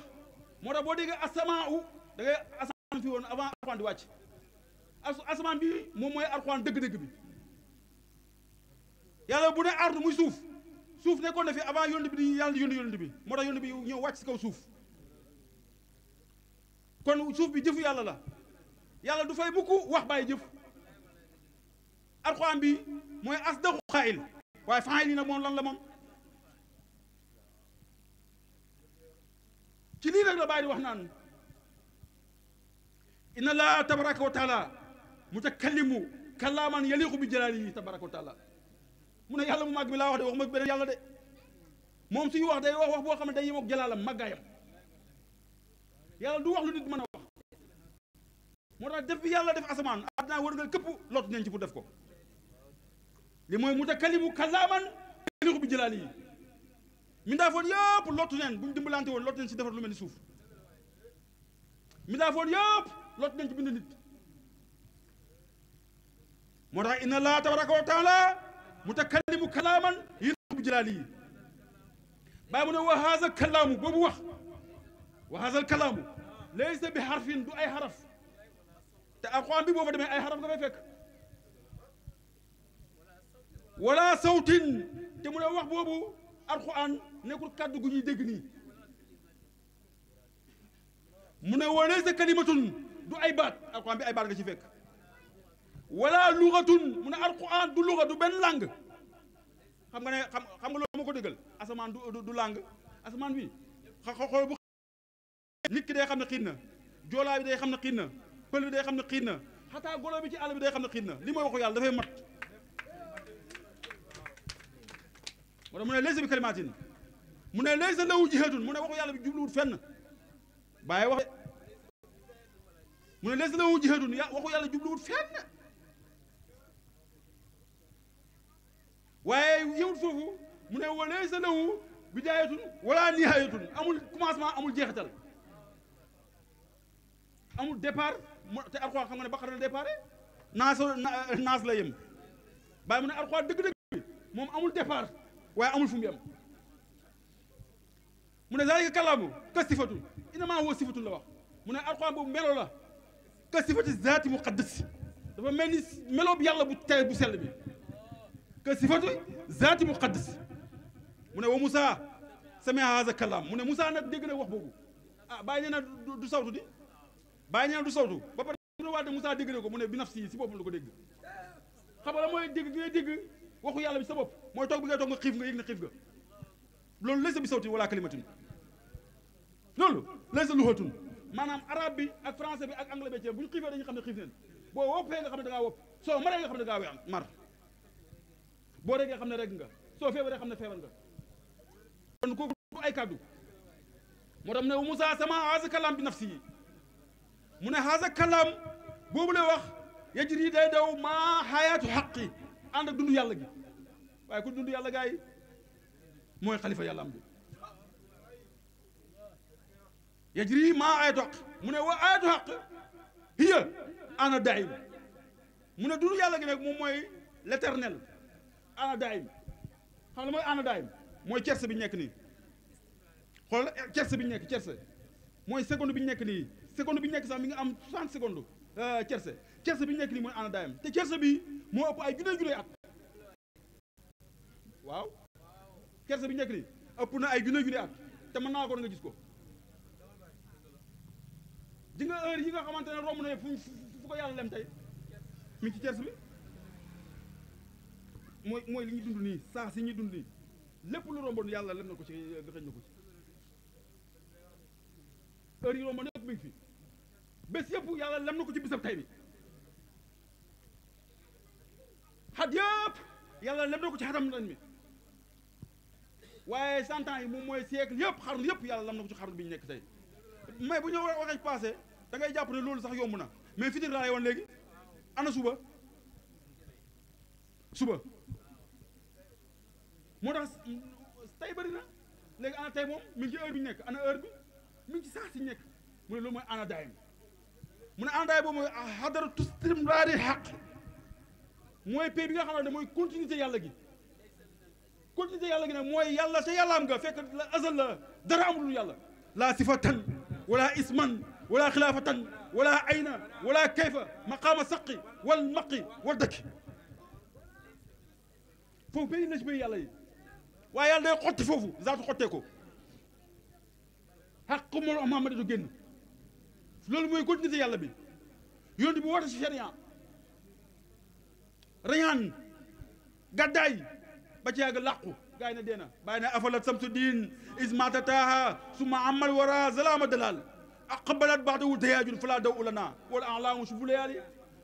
moo tax boo déggee asamaan u da ngay asamaan fi woon avant alxuraan di wàcc asamaan bi moom mooy alxuraan dëgg-dëgg bi yàlla bu ne ardu muy suuf suuf nekkoon na fi avant yonent bi di yàlla di yónni bi moo tax yonent bi ñëw wàcc si kaw suuf kon suuf bi jëfu yàlla la yàlla du fay mukk wax bàyyi jëf alxuraan bi mooy asdaqu xaayil waaye faayil yi nag moom lan la moom ci lii nag la bàyyi di wax naan inna laa tabaraka wa taala mutakallimu kalaaman yaliqu bi jalaalihi tabaraka wa taala mu ne yàlla mu màgg bi laa wax de wax ma beneen yàlla de moom suñu wax day wax boo xam ne day yem ak jalaalam màggaayam yàlla du wax lu nit mën a wax moo tax def bi yàlla def asamaan àddina wër nga këpp lottu nañ ci pour def ko li mooy mutakallimu kalaaman yaliqu bi jalaalihi mindaafoon yëpp lottu neen bu ñu dimbalante woon lottu neen ci defar lu mel ni suuf mindaafoon yëpp lottu neen ci bind nit moo tax inna allah tabaraka wa taala mutakallimu kalaaman yaliqu bi jalaalihi bàyyi mu ne wa haza kalaamu boobu wax wa haza kalaamu laysa bi xarfin du ay xaraf te alquran bi boo fa demee ay xaraf nga fay fekk wala sawtin te mu ne wax boobu alquran nekkul kàddu gu ñuy dégg nii mu ne wa laysa kalimatun du ay baat alquran bi ay baat nga ci fekk wala lugatun mu ne alquran du luga du benn langue xam nga ne xam nga loolu moo ko déggal asamaan du langue asamaan bi xool bu nit ki day xam ne xiin na joolaa bi day xam ne xiin na pël bi day xam ne xiin na xataa golo bi ci àll bi day xam ne xiin na li mooy waxu yàlla dafay mat moo tax mu ne laysa bi kalimatin mu ne laysa lahu jihatun mu ne waxu yàlla bi jubluwut fenn bàyyi wax mu ne laysa lahu jihatun waxu yàlla jubluwut fenn waaye yëwut foofu mu ne wa laysa lahu bidaayatun wala nihayatun amul commencement amul jeexital amul départ te alxuraan xam nga ne Baqara la départ naas la yem bàyyi mu ne alxuraan dëgg-dëgg bi moom amul départ waaye amul fu mu yem mu ne zaalika kalaamu ka sifatun innamaa huwa sifatun la wax mu ne alxuraan boobu melo la ka sifati zaati muqaddas dafa mel ni melo bi yàlla bu tey bu sell bi ka sifatu zaati muqaddas mu ne wa Moussa sami'a haza kalaam mu ne Moussa nag dégg na wax boobu ah bàyyi nee na du sawtu di bàyyi nee na du sawtu ba pare mu ne waat ne Moussa dégg na ko mu ne bi nafsi si boppam la ko dégg xam nga la mooy dégg gi ngay dégg waxu yàlla bi sa bopp mooy toog bi ngay toog nga xiif nga yëg na xiif nga loolu laysa bi sawti wala kalimatin loolu laysa luhatun maanaam arabe bi ak français bi ak anglais bi ci bu ñu xiifee dañuy xam ne xiif neen boo woppee nga xam ne da ngaa wopp soo maree nga xam ne da ngaa mar boo rek nga xam ne rek nga soo feebaree xam ne feebar nga kon kooku du ay kàddu moo tax mu ne Moussa sama haza kalaam bi nafsi yi mu ne haza kalaam boobu lay wax yajri day daw maa xayaatu xaqi ànd ak dund yàlla gi waaye ku dund yàlla gaa yi mooy xalifa yàlla am bi yajri maa ayatu xaq mu ne wa ayatu xaq hiya ana daim mu ne dund yàlla gi nag moom mooy l'éternel ana daim xam nga mooy ana daim mooy cerse bi ñu nekk nii xool cerse bi ñu nekk cerse mooy seconde bi ñu nekk nii seconde bi ñu nekk sax mi ngi am 60 secondes cerse bi ñu nekk nii mooy ana daim te cerse bi moo ëpp ay junne at waaw cerse bi ñu nekk nii ëpp na ay junne at te mën naa ko nga gis ko di nga heure yi nga xamante ne romb na fu ko yàlla lem tey mi ngi ci cerse bi mooy li ñuy dund nii saa si ñuy dund nii lépp lu romboon yàlla lem na ko ci dëxëñ na ko ci heure yi romboon yëpp mi ngi fi bés yëpp yàlla lem na ko ci bisab tey bi xat yëpp yàlla lem na ko ci xatam nañ mi waaye 100 ans yi moom mooy siècle yëpp xarnu yëpp yàlla lem na ko ci xarnu bi ñu nekk tey mais bu ñu waxee passé da ngay jàpp ne loolu sax yomb na mais fitir laa lay woon léegi ana suba moo tax tey bëri na léegi ana tey moom mi ngi ci heure bi ñu nekk ana heure bi mi ngi ci saa si nekk mu ne loolu mooy ana daayim mu ne ana daayim boobu mooy xadara tustimraari xaq mooy pay bi nga xamante ne mooy continuité yàlla gi nag mooy yàlla te yàlla am nga fekk la azal la dara amul yàlla laa sifatan wala isman wala xilaafatan wala ayna wala kayfa maqaama saqi wal maqi wal dëkki foofu pay na ci pay yàlla yi waaye yàlla day xotti foofu zaatu xottee ko xaq moom Muhammad du génn loolu mooy continuité yàlla bi yonent bi woote si sharia rañaan gàddaay ba ci yàgg làqu gaa yi ne deena bàyyi ne afalat samsu diin ismata taaha summa amal wara zalaama dalal aqbalat baxdahu dayaajun fala daw ulana wala alaamu subu layaali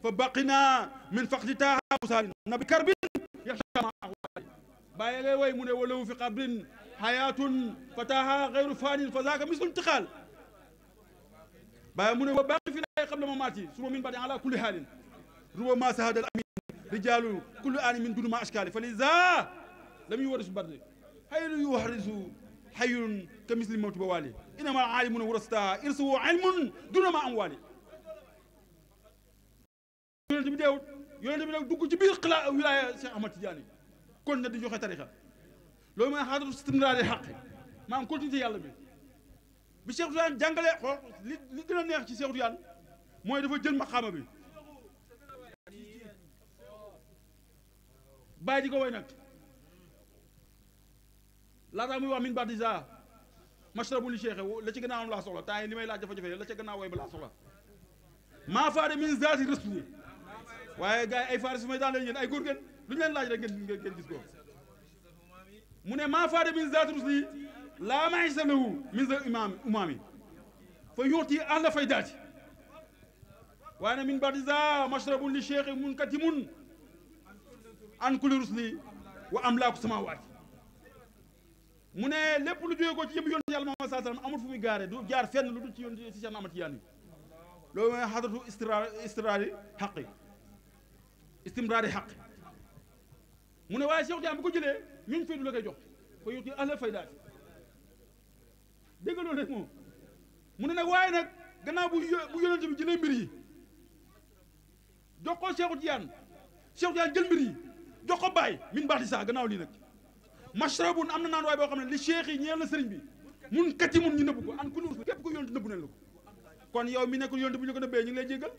fa baqina min faqdi taaha musaalin nabi karbin yaxtama ahwaali bàyyi ngay woy mu ne walawu fi qabrin hayatun fataha gayru fanin fa zaaka mislu intixaal bàyyi mu ne wa baqi fi lay xam la ma maati suma min badi ala kulli haalin ruba ma sahadal amin rijalu kullu aani min dunu ma ashkaali fa liza lam yuwarisu barde hayru yuharisu hayyun ka misli mawti ba waali inama alimuna warastaha irsuhu ilmun duna ma am waali yonent bi deewut yonent bi nag dugg ci biir xilaa wilaaya Cheikh Ahmad Tidiane kon ne di joxe tarixa loolu mooy xaadatu istimraari xaq maanaam continuité yàlla bi Cheikh Tidiane jàngalee xoo li gën a neex ci Cheikh Tidiane mooy dafa jël maqaama bi bàyyi di ko way nag laataa muy wax min badisa mashrabu li cheikh la ci gannaaw am laa soxla temps yi li may laaj dafa jafe la ca gannaaw way ba laa soxla maa faade min zaati rasuli waaye gars yi ay faare su may daan leen yéen ay góor ngeen lu ñu leen laaj rek ngeen gis ko mu ne maa faade min zaati rasuli laa maisa lahu min za umaami fa yuuti ahla faydaati waaye ne min badisa mashrabu li cheikh munkatimun an kulli rusli wa amlaaku samaawaati mu ne lépp lu jógee ko ci yëpp yonent yàlla Muhammad sallallahu alayhi wasallam amul fu muy gaare du jaar fenn lu dul ci yoon ci Cheikh Ahmad Tidiane loolu mooy xadratu istimraari xaqi istimraari xaqi mu ne waaye Cheikh Tidiane bu ko jëlee ñun faydu la koy jox ko yuti ahla faydaati dégg nga loolu rek moom mu ne nag waaye nag gannaaw bu yonent bi jëlee mbir yi jox ko Cheikh Tidiane jël mbir yi jox ko bàyyi min baati saa gannaaw lii nag mashrabun am na naan waay boo xam ne li cheikh yi ñeel na sëriñ bi mun kati mun ñu nëbb ko an kulur képp ko yontu nëbb nañ la ko kon yow mi nekkul yontu bu ñu ko nëbbee ñu ngi lay jéggal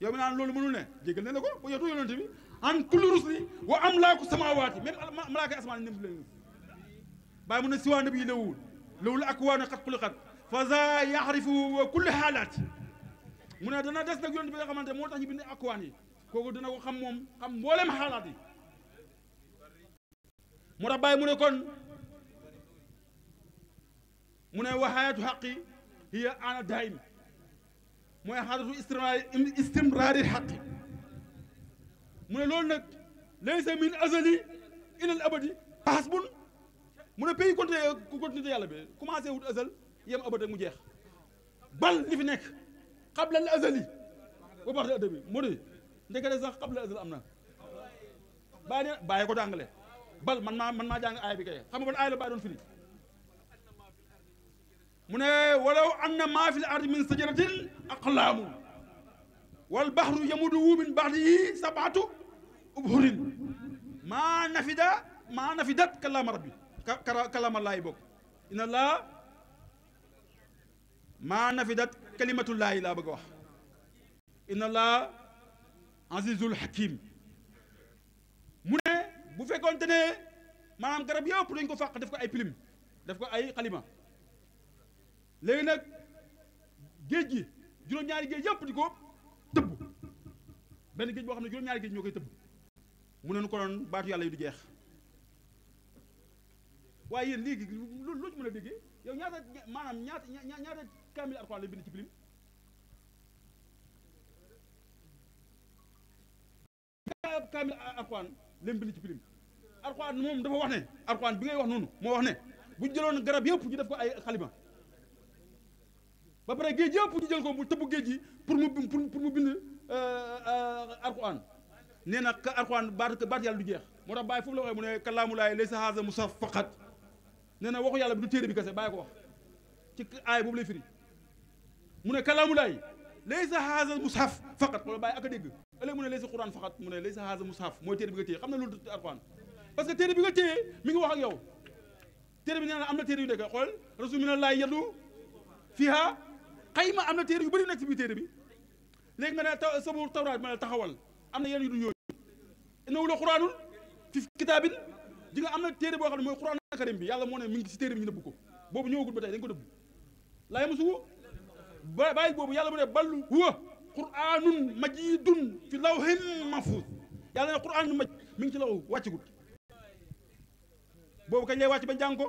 yow mi naan loolu mënul ne jéggal nañ la ko bu yotu yonent bi an kulurus li wa am laa ko samawaati même malaaka asmaan yi nëbb leen bàyyi mu ne siwaa nabi yi lawul ak waa na xat xuli xat fa za yaxrifu wa kulli xaalaat mu ne dana des nag yonent bi nga xamante moo tax ñu bind akwaan yi kooku dina ko xam moom xam mboolem xaalaat yi mu tax bàyyi mu ne kon mu ne waxaayatu xaqi hiya ana daim mooy xaadatu istimraari xaqi mu ne loolu nag laysa min azali ilal abadi hasbun mu ne pays continuité yàlla bi commencé wut azal yem abad rek mu jeex bal li fi nekk qabla al azali ba baax de adabi moo di ndekete sax qabla azal am na bàyyi ko jàngale bal man maa jàng aaya bi kay xam nga ban aaya la bàyyi doon firi mu ne walaw anna maa fi l ardi min sajaratin aqlaamu wal bahru yamuduhu min ba'dihi sab'atu ubhurin maa nafidat kalaama rabbi kalaama laahi bokk inna laa maa nafidat kalimatullaahi laa bëgg a wax inna laa azizul hakim mu ne bu fekkoonte ne maanaam garab yëpp dañ ko fàq def ko ay pilim def ko ay xalima léegi nag géej gi juróom-ñaari géej yëpp di ko tëbb benn géej boo xam ne juróom-ñaari géej ñoo koy tëbb mu ne nu ko doon baatu yàlla yu du jeex waaye yéen léegi loo ci mën a déggee yow ñaata maanaam ñaata kaamil alxuraan lay bind ci pilim kaamil alxuraan leen bind ci pilim alxuraan moom dafa wax ne alxuraan bi ngay wax noonu moo wax ne bu jëloon garab yëpp ñu def ko ay xalima ba pare géej yëpp ñu jël ko mu tëbb géej gi pour mu bind alxuraan nee na alxuraan baat yàlla du jeex moo tax bàyyi foofu la waxee mu ne kalaamulaay laysa haza musaf faqat nee na waxu yàlla bi du téere bi kese bàyyi ko wax ci aay boobu lay firi mu ne kalaamulaay laysa haza mushaf faqat wala bàyyi ak a dégg ëllëg mu ne laysa quran faqat mu ne laysa haza mushaf mooy téere bi nga téye xam na loolu alxuraan parce que téere bi nga téye mi ngi wax ak yow téere bi nee na am na téere yu nekk xool rasul minallahi yaddu fiha xayma am na téere yu bëri nekk ci biir téere bi léegi nga ne sabu tawraat ma ne taxawal am na yenn yu dul yooyu innahu la quraanun fi kitaabin di nga am na téere boo xam ne mooy quraan karim bi yàlla moo ne mi ngi ci téere bi ñu nëbb ko boobu ñëwagul ba tey dañ ko dëbb laa yamassuhu bàyyi boobu yàlla mu ne bal huwa quraanun majiidun fi lawhin mahfuuz yàlla ne quraanun maj mi ngi ci law wàccagut boobu kañ lay wàcc ba jàng ko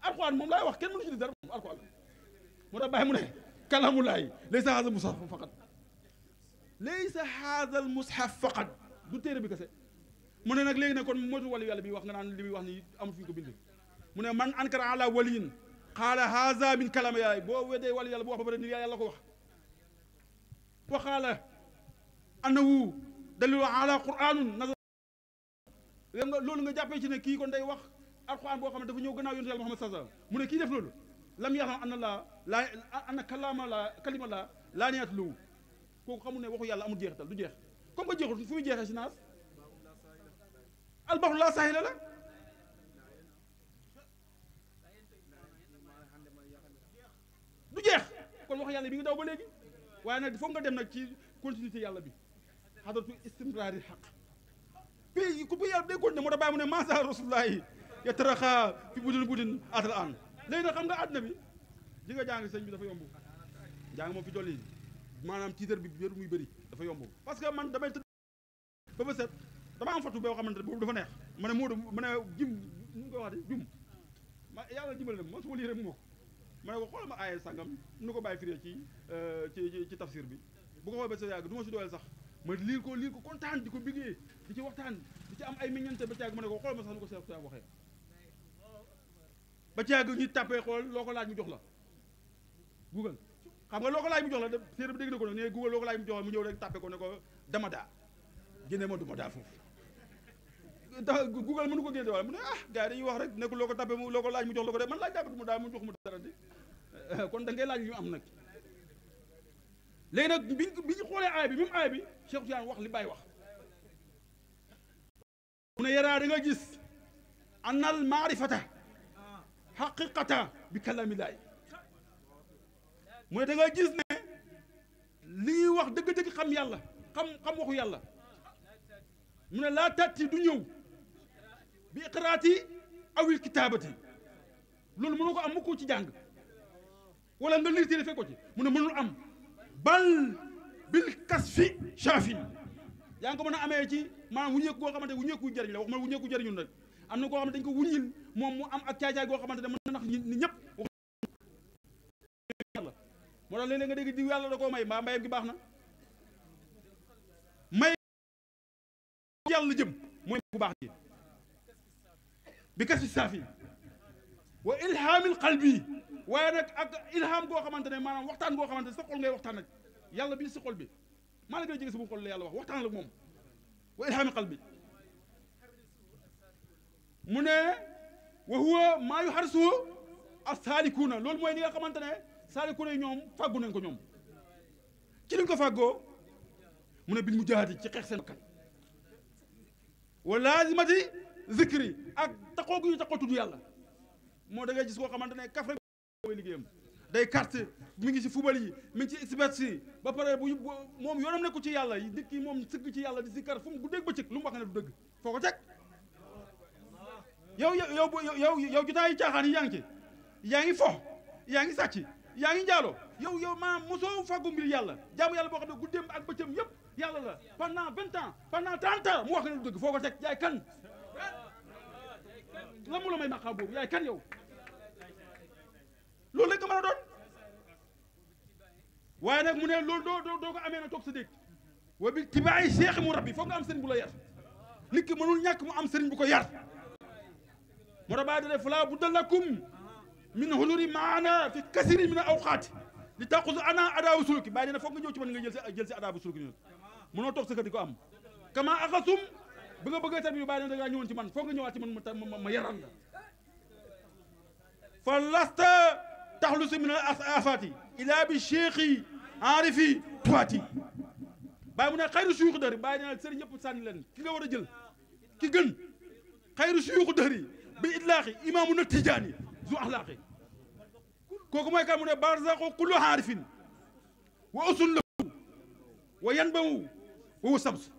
alxuraan moom laay wax kenn mënu ci di dara moom alxuraan moo tax bàyyi mu ne kalaamulaay laysa haazal mushaf faqat laysa haazal mushaf faqat du téere bi kese mu ne nag léegi ne kon moytu wàllu yàlla bi wax nga naan li muy wax ni amul fi ñu ko bind mu ne man ankara ala waliyin qaala haaza min kalaama yàlla boo weddee wàllu yàlla bu wax ba pare ni yàlla ko wax wa qaala annahu dalilu ala quraanun nazala nga loolu nga jàppee ci ne kii kon day wax alquran boo xam ne dafa ñëw gannaaw yonent yàlla Muhammad sallallahu alayhi wasallam mu ne kii def loolu lam yaxam anna kalima la laa niyaat lahu kooku xamul ne waxu yàlla amul jeexital du jeex comme que jeexul fu muy jeexee si naas albaxru laa saahila la du jeex kon waxu yàlla bi nga daw ba léegi waaye nag foog nga dem nag ci continuité yàlla bi xadaratu istimraari xaq puis ku bu yàlla day continué moo tax bàyyi mu ne masa rasulullahi ya taraxa fi budin atal an léegi nag xam nga àdduna bi di nga jàng sëñ bi dafa yomb jàng moom fi dolli maanaam tiitar bi béru muy bëri dafa yomb parce que man damay tëdd ba ba set dama am fatu boo xamante ne boobu dafa neex ma ne Moodu ma ne jim nu koy wax de jum ma yàlla jimbale na man su ma lii rek moo ma ne ko xoolal ma aaye sàngam nu ko bàyyi firee ci tafsir bi bu ko xool ba sa yàgg du ma si dooleel sax ma liir ko kontaan di ko biggee di ci waxtaan di ci am ay meññante ba ci yàgg ma ne ko xoolal ma sax nu ko Cheikh Tidiane waxee ba ci yàgg ñu tàppee xool loo ko laaj mu jox la Google xam nga loo ko laaj mu jox la de séeréer bi dégg na ko nag ne Google loo ko laaj mu jox la mu ñëw rek tàppe ko ne ko dama daa génne ma duma daa foofu tax Google mënu ko génne wala mu ne gars yi dañuy wax rek nekkul loo ko tàppe loo ko laaj mu jox la ko de man laaj jàppatu mu daa mu jox mu dara de kon da ngay laaj ñu am nag léegi nag bi ñu xoolee aay bi même aay bi Cheikh Tidiane wax li Baye wax mu ne yaraa da nga gis annal maarifata xaqiqata bi kalamillahi mu ne da nga gis ne li ñuy wax dëgg-dëgg xam yàlla xam waxu yàlla mu ne laa tatti du ñëw bi iqraati awil kitaabati loolu mënoo ko am mu ko ci jàng wala nga liir téere fekk ko ci mu ne mënul am bal bil kasfi shaafi yaa ngi ko mën a amee ci maanaam wuñeeku goo xamante wuñeeku jëriñ la wax ma wuñeeku jëriñun rek am na koo xamante dañ ko wuññil moom mu am ak caay-caay goo xamante ne mën na nax ni ñëpp wax yàlla moo tax léeg-léeg nga dégg diw yàlla da koo may mbaa mbayam gi baax na may yàlla jëm mooy bu baax ji bi kasfi shaafi wa ilhaamil qalbi waaye nag ak ilham goo xamante ne maanaam waxtaan goo xamante ne sa xol ngay waxtaan ak yàlla bi si xol bi maa la gën a jege sama xol la yàlla wax waxtaan ak moom wa ilhaami qalbi mu ne wa huwa maa yuharrisuhu as-saalikuuna loolu mooy li nga xamante ne saalikuuna yi ñoom fàggu nañ ko ñoom ci liñ ko fàggoo mu ne bil mujaahadati ci xeex seen bakkan wa laazimati zikri ak taxoo gu ñu taxoo tudd yàlla moo da ngay gis koo xamante ne kaf rek mooy liggéeyam day carte mi ngi ci fubal yi mi ngi ci expert si ba pare bu moom yoonam nekku ci yàlla nit ki moom sëgg ci yàlla di si kar fu mu bu dégg bëccëg lu mu wax ne du dëgg foo ko teg yow jotaay caaxaan yi yaa ngi ci yaa ngi fo yaa ngi sàcc yaa ngi njaaloo yow maanaam mosoo fàggu mbir yàlla jaamu yàlla boo xam ne guddeem ak bëccëm yëpp yàlla la pendant 20 ans pendant 30 ans mu wax ne du dëgg foo ko teg yaay kan la mu la may maqaa boobu yaay kan yow loolu rek nga mën a doon waaye nag mu ne loolu doo ko amee na toog sa dégg wa bi tibaay cheikh mu rabbi foog nga am sëriñ bu la yar nit ki mënul ñàkk mu am sëriñ bu ko yar moo tax bàyyi dane fala budda lakum min huluri maana fi kasiri min awqaati li taxusu ana adaabu suluki bàyyi dane foog nga ñëw ci man nga jël si adaabu suluki ñun mënoo toog sa kër di ko am kama axasum bi nga bëggee tarbi bàyyi dane da ngaa ñëwoon ci man foog nga ñëwaat ci man ma yaral la fa lasta taxlusu min al afaati ila bi cheikhi arifi tuwaati bàyyi mu ne xayru suyuxu dëri bàyyi dina sëriñ ñëpp sànni leen ki nga war a jël ki gën xayru suyuxu dëri bi itlaaxi imaamu na tijaani zu axlaaqi kooku mooy kan mu ne barzaqu kullu aarifin wa usul lahu wa yanbamu wa huwa sams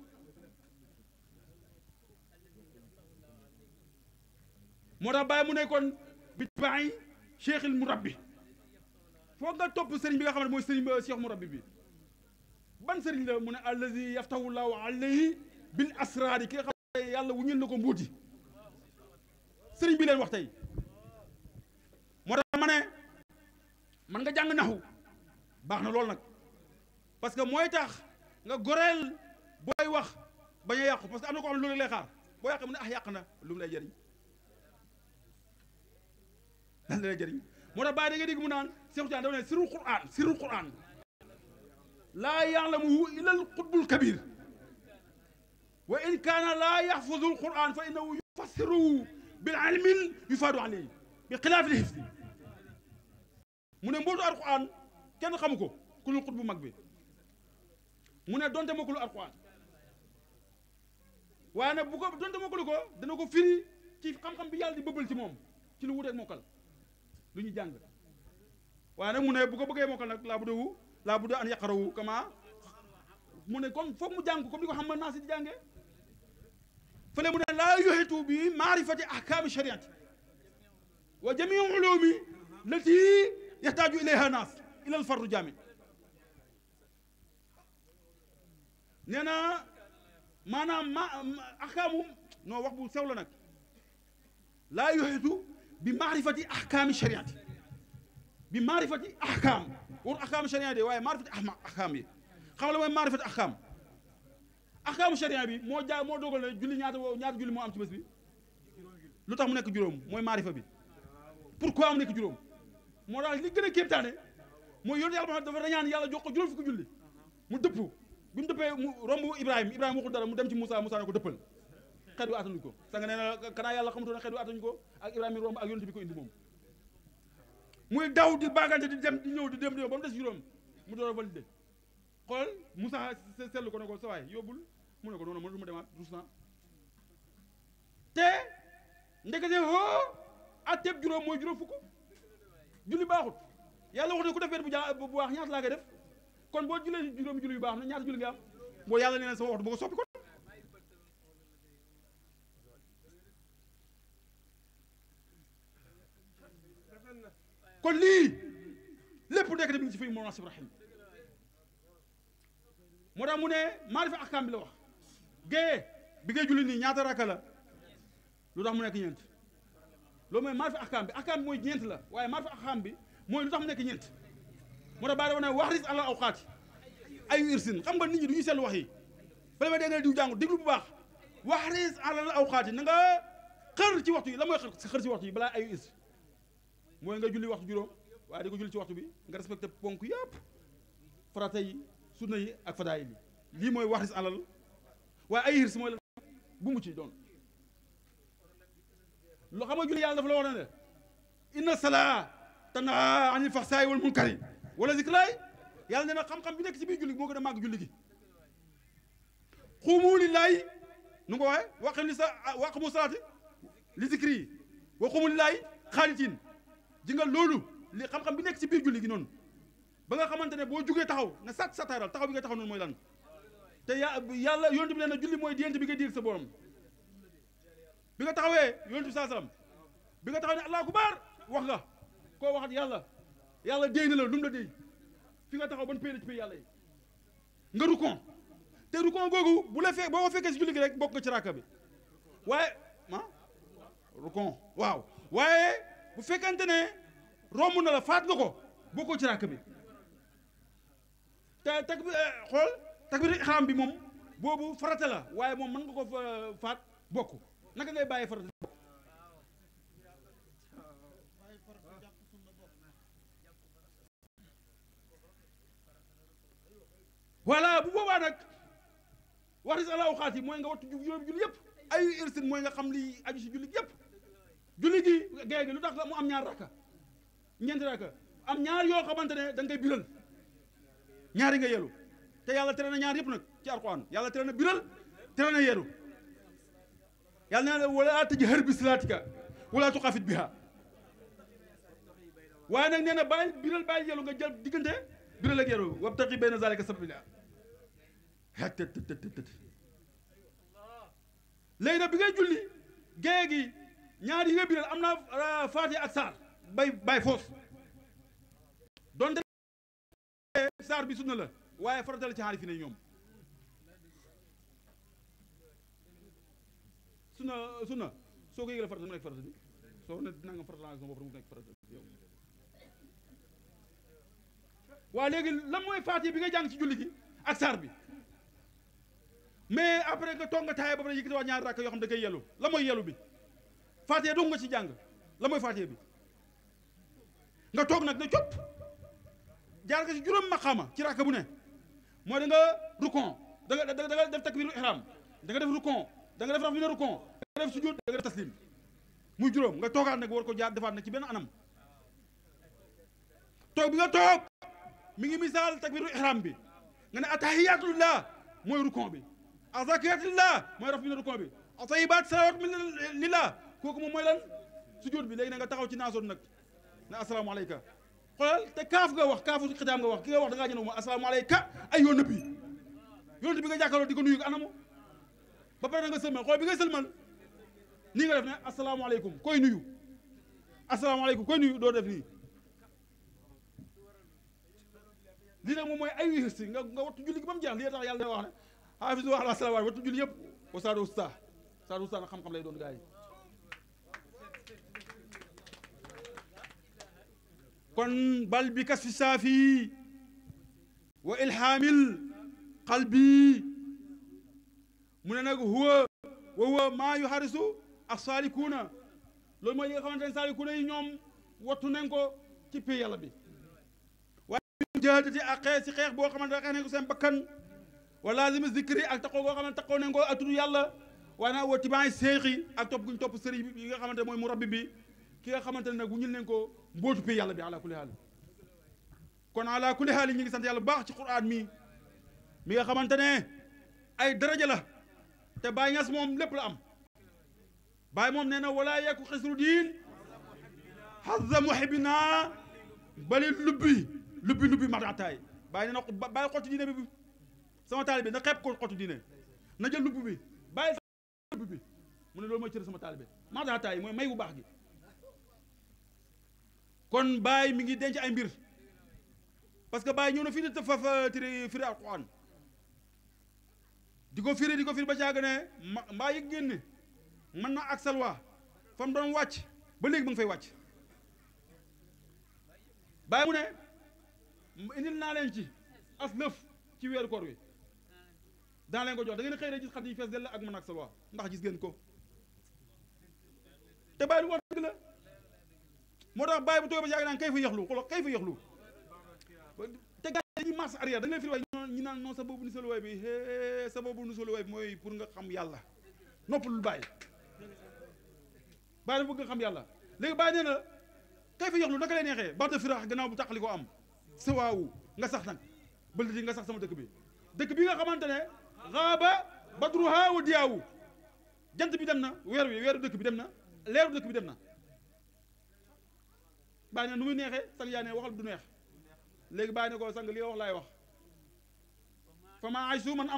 moo tax bàyyi mu ne kon bi baay cheikh il murabbi foog nga topp sëriñ bi nga xam ne mooy sëriñ cheikh murabbi bi ban sëriñ la mu ne allazi yaftahu llahu alayhi bil asraari ki nga xam ne yàlla wuñul na ko mbuuti sëriñ bi leen wax tey moo tax ma ne man nga jàng naxu baax na loolu nag parce que mooy tax nga goreel booy wax bañ a yàqu parce que am na ko xam ne loolu lay xaar boo yàqee mu ne yàq na lu mu lay jëriñ lan lay jëriñ moo tax bàyyi da nga dégg mu naan Cheikh Tidiane dafa ne sirul Qur'an laa ya'lamuhu illa al-qutbul kabir wa in kaana laa yaxfazu al-Qur'an fa innahu yufassiruhu bil ilmi yufaadu alayhi bi xilaafi al-hifzi mu ne mbootu al-Qur'an kenn xamu ko ku dul xutbu mag bi mu ne donte mokkalu alquran waaye nag bu ko donte mokkalu ko dana ko firi ci xam-xam bi yàlla di bëbbal ci moom ci lu wuteeg mokkal lu ñu jàng waaye nag mu ne bu ko bëggee mokkal nag laa bu an yaqarawu kama mu ne kon foog mu jàng comme ni ko xam naa si di jàngee fële mu ne laa yuhitu bi maarifati ahkaami shariati wa jamii ulumi lati yaxtaaju ilayha naas ila al fardu jaami nee na maanaam ahkaamu non wax bu sew la nag laa yuhitu bi maarifati ahkaami shariati bi maarifati ahkaam war ahkaamu sharia de waaye maarifati ahkaam yi xam la mooy maarifati ahkaamu sharia bi moo dogal ne julli ñaata julli moo am ci bés bi lu tax mu nekk juróom mooy maarifa bi pourquoi mu nekk juróom moo daal li gën a kéemtaane mooy yoonu yàlla dafa rañaan yàlla jox ko juróom fukki julli mu dëpp bi mu dëppee mu romb Ibrahima waxul dara mu dem ci Moussa ne ko dëppal xeet wi attanuñ ko sa nga nee na kanaa yàlla xamutoon ne xeet wi attanuñ ko ak Ibrahima romb ak yonent bi ko indi moom muy daw di baagante di dem di ñëw di dem ba mu des juróom mu door a validé xool Moussa seetlu ko ne ko sa waay yóbbul mu ne ko noonu mënatuma demaat rus naa te ndekete hoo atteeb juróom mooy juróom fukk julli baaxut yàlla wax ne ku def benn bu baax ñaata laa koy def kon boo jullee juróomi julli yu baax na ñaata julli nga am boo yàlla nee na sama waxtu bu ko soppi kon kon lii lépp nekk na mi ngi ci fi Mawlana Cheikh Ibrahim moo tax mu ne maarifa ahkaam bi la wax géeye bi ngay julli nii ñaata rakka la lu tax mu nekk ñeent loolu mooy maarifa ahkaam bi mooy ñeent la waaye maarifa ahkaam bi mooy lu tax mu nekk ñeent moo tax baa dafa ne wax ris àla awqaati ayu irsin xam nga nit ñi du ñu seetlu wax yi vraiment dégg nga diw jàngu déglu bu baax wax ris àla awqaati na nga xër ci waxtu yi la mooy xër ci waxtu yi balaa ayu irsin mooy nga julli waxtu juróom waaye di ko julli ci waxtu bi nga respecté ponk yëpp farata yi sunna yi ak fadaayil yi lii mooy wax ris alal waaye ay hirs mooy la bu mu ci doon loo xam nga julli yàlla dafa la wax ne inna salaa tanhaa anil fahsaa'i wal munkari wala zikraay yàlla nee na xam-xam bi nekk ci biir julli moo gën a màgg julli gi xuumu lillaahi nu nga ko waxee waqimu salaati li zikri wa xuumu lillaahi xaanitiin ji nga loolu li xam-xam bi nekk ci biir julli gi noonu ba nga xamante ne boo jugee taxaw na sataaral taxaw bi nga taxaw noonu mooy lan te yàlla yonent bi nee na julli mooy diggante bi nga diir sa borom bi nga taxawee yonent bi saa salaam bi nga taxaw ne allahu akbar wax nga koo waxat yàlla déy na la lu mu la déy fi nga taxaw ban pay la ci pay yàlla yi nga rukon te rukon googu bu la boo ko fekkee si julli gi rek bokk nga ci raaka bi waaye rukon waaw waaye bu fekkante ne romb na la faat nga ko bokkoo ci raaka bi te takbir ihram bi moom boobu farata la waaye moom mën nga ko faat bokk naka ngay bàyyi farata voilà bu boobaa nag waxti si ala awqaat yi mooy nga wattu juróomi julli yëpp ayu irsin mooy nga xam li aju si julli yëpp julli gi géej gi lu tax mu am ñaar rakka ñeenti rakka am ñaar yoo xamante ne da nga koy biral ñaari nga yelu te yàlla tere na ñaar yëpp nag ci alquran yàlla tere na biral tere na yelu yàlla nee na wala tajhar bi salaatika wala tuxaafit biha waaye nag nee na bàyyi biral bàyyi yelu nga jël diggante biral ak yelu wabtaqi bayna zalika sabila léegi nag bi ngay julli géej gi ñaar yi nga biral am na faati ak saar bay foos donte saar bi sunna la waaye farata la ci xaari fi ne ñoom sunna soo ko yëgalee farata mu nekk farata bi soo ne nanga farata la sama bopp mu nekk farata yow waaye léegi lan mooy faati bi nga jàng ci julli gi ak saar bi mais après nga toog nga taayee ba pare yëkkati waa ñaari rakk yoo xam da koy yelu la mooy yelu bi faatee dong nga ci jàng la mooy faatee bi nga toog nag ne copp jaar nga ci juróom maqaama ci rakk bu ne mooy da nga rukon da nga def takbiru ihram da nga def rukon da nga def raf bi ne rukon da nga def sujud da nga def taslim muy juróom nga toogaat nag war ko jaar defaat nag ci benn anam toog bi nga toog mi ngi misaal takbiru ihram bi nga ne atahiyatullah mooy rukon bi azakiyatullah mooy raf mi ne rukon bi atayibat salawat min lillah kooku moom mooy lan sujjóot bi léegi na nga taxaw ci naasoon nag ne asalaamaaleyka xoolal te kaaf nga wax kaafu xitaam nga wax ki nga wax da ngaa jënd moom asalaamaaleyka ay yoon bi yonent bi nga jàkkaarloo di ko nuyu anamu ba pare na nga sëlmal xool bi nga sëlmal nii nga def ne asalaamaaleykum koy nuyu asalaamaaleykum koy nuyu doo def nii lii nag moom mooy ay wixirsi nga wattu julli gi ba mu jeex lii tax yàlla wax ne xaafisu ala salawaat wattu julli yëpp wa saadu usta nag xam-xam lay doon gars yi kon bal bi kas fi saafi wa ilhaamil qalbi mu ne nag huwa maa yu xarisu ak saalikuuna loolu mooy yi nga xamante ne saalikuuna yi ñoom wattu nañ ko ci pay yàlla bi waaye jaadati ak xeex si xeex boo xamante ne xeex nañ ko seen bakkan wa laazimi zikri ak taxaw boo xamante taxaw nañ ko ak tudd yàlla waaye nag wa tibaay seexi ak topp guñ topp sëriñ bi yi nga xamante mooy mu rabbi bi ki nga xamante ne nag bu ñul nañ ko mbootu pay yàlla bi ala kulli haal kon ala kulli haal yi ñu ngi sant yàlla bu baax ci quraan mi nga xamante ne ay daraja la te Baay Ñas moom lépp la am Baay moom nee na wala yeeku xisru diin hazza muhibbina bali lubbi madaataay Baay nee na bàyyi xottu diine bi sama taalibe na xeeb ko xottu diine na jël lubbi bi bàyyi lubbi bi mu ne loolu mooy cër sama taalibe madaataay mooy may bu baax gi kon Baay mi ngi denc ay mbir parce que Baay ñëw na fii di fa firi alquran di ko firi ba caag ne mbaa yëg ngeen ne mën na ak salwa fa mu doon wàcc ba léegi ma ngi fay wàcc Baay mu ne indil naa leen ci as lëf ci weeru koor wi daa leen ko jox da ngeen xëy rek gis xat yi fees dell ak mën ak salwa ndax gis ngeen ko te Baay du wax dëgg la moo tax Baay bu toogee ba caag naan kay fa yaxlu xoolal kay fa yaxlu te gars yi dañuy marche arrière da nga leen firi waay ñi naan non sa boobu nu soluwaay bi sa boobu nu soluwaay bi mooy pour nga xam yàlla noppalul Baay Baay dafa bëgg nga xam yàlla léegi Baay nee na kay fa yaxlu naka lay neexee baxta firaax gannaaw bu tàqali ko am sa waawu nga sax nag bëldi nga sax sama dëkk bi nga xamante ne xaaba badruha wa diyaawu jant bi dem na weeru dëkk bi dem na leeru dëkk bi dem na Baay nee nu muy neexee sang yaa ne waxal du neex léegi Baay ne ko sang li nga wax laay wax fa maa aysu man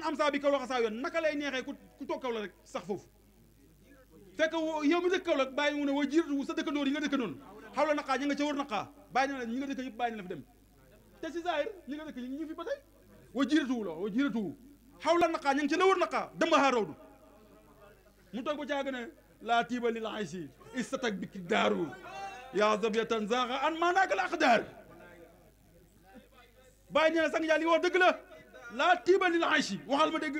am saa bi kaw la xasaa yoon naka lay neexee ku toog kaw la rek sax foofu fekk yow mi dëkk kaw la Baay mu ne wa jiiratu sa dëkkandoor yi nga dëkk noonu xaw la naqaa ñi nga ca wër naqaa Baay ne la ñi nga dëkk yëpp Baay ne la fi dem te si zahir ñi nga dëkk ñi fi ba tey wa jiiratu xaw la naqaa ñi nga ca la wër naqaa dama xaa rawdu mu toog ba caaga ne laa tiiba lil aysi istatak biki daaru yaa zabiyatan zaaxa an maanaaka al aqdaar Baay nee na sang yaa li wax dëgg la laa tiiba lil aysi waxal ma dégg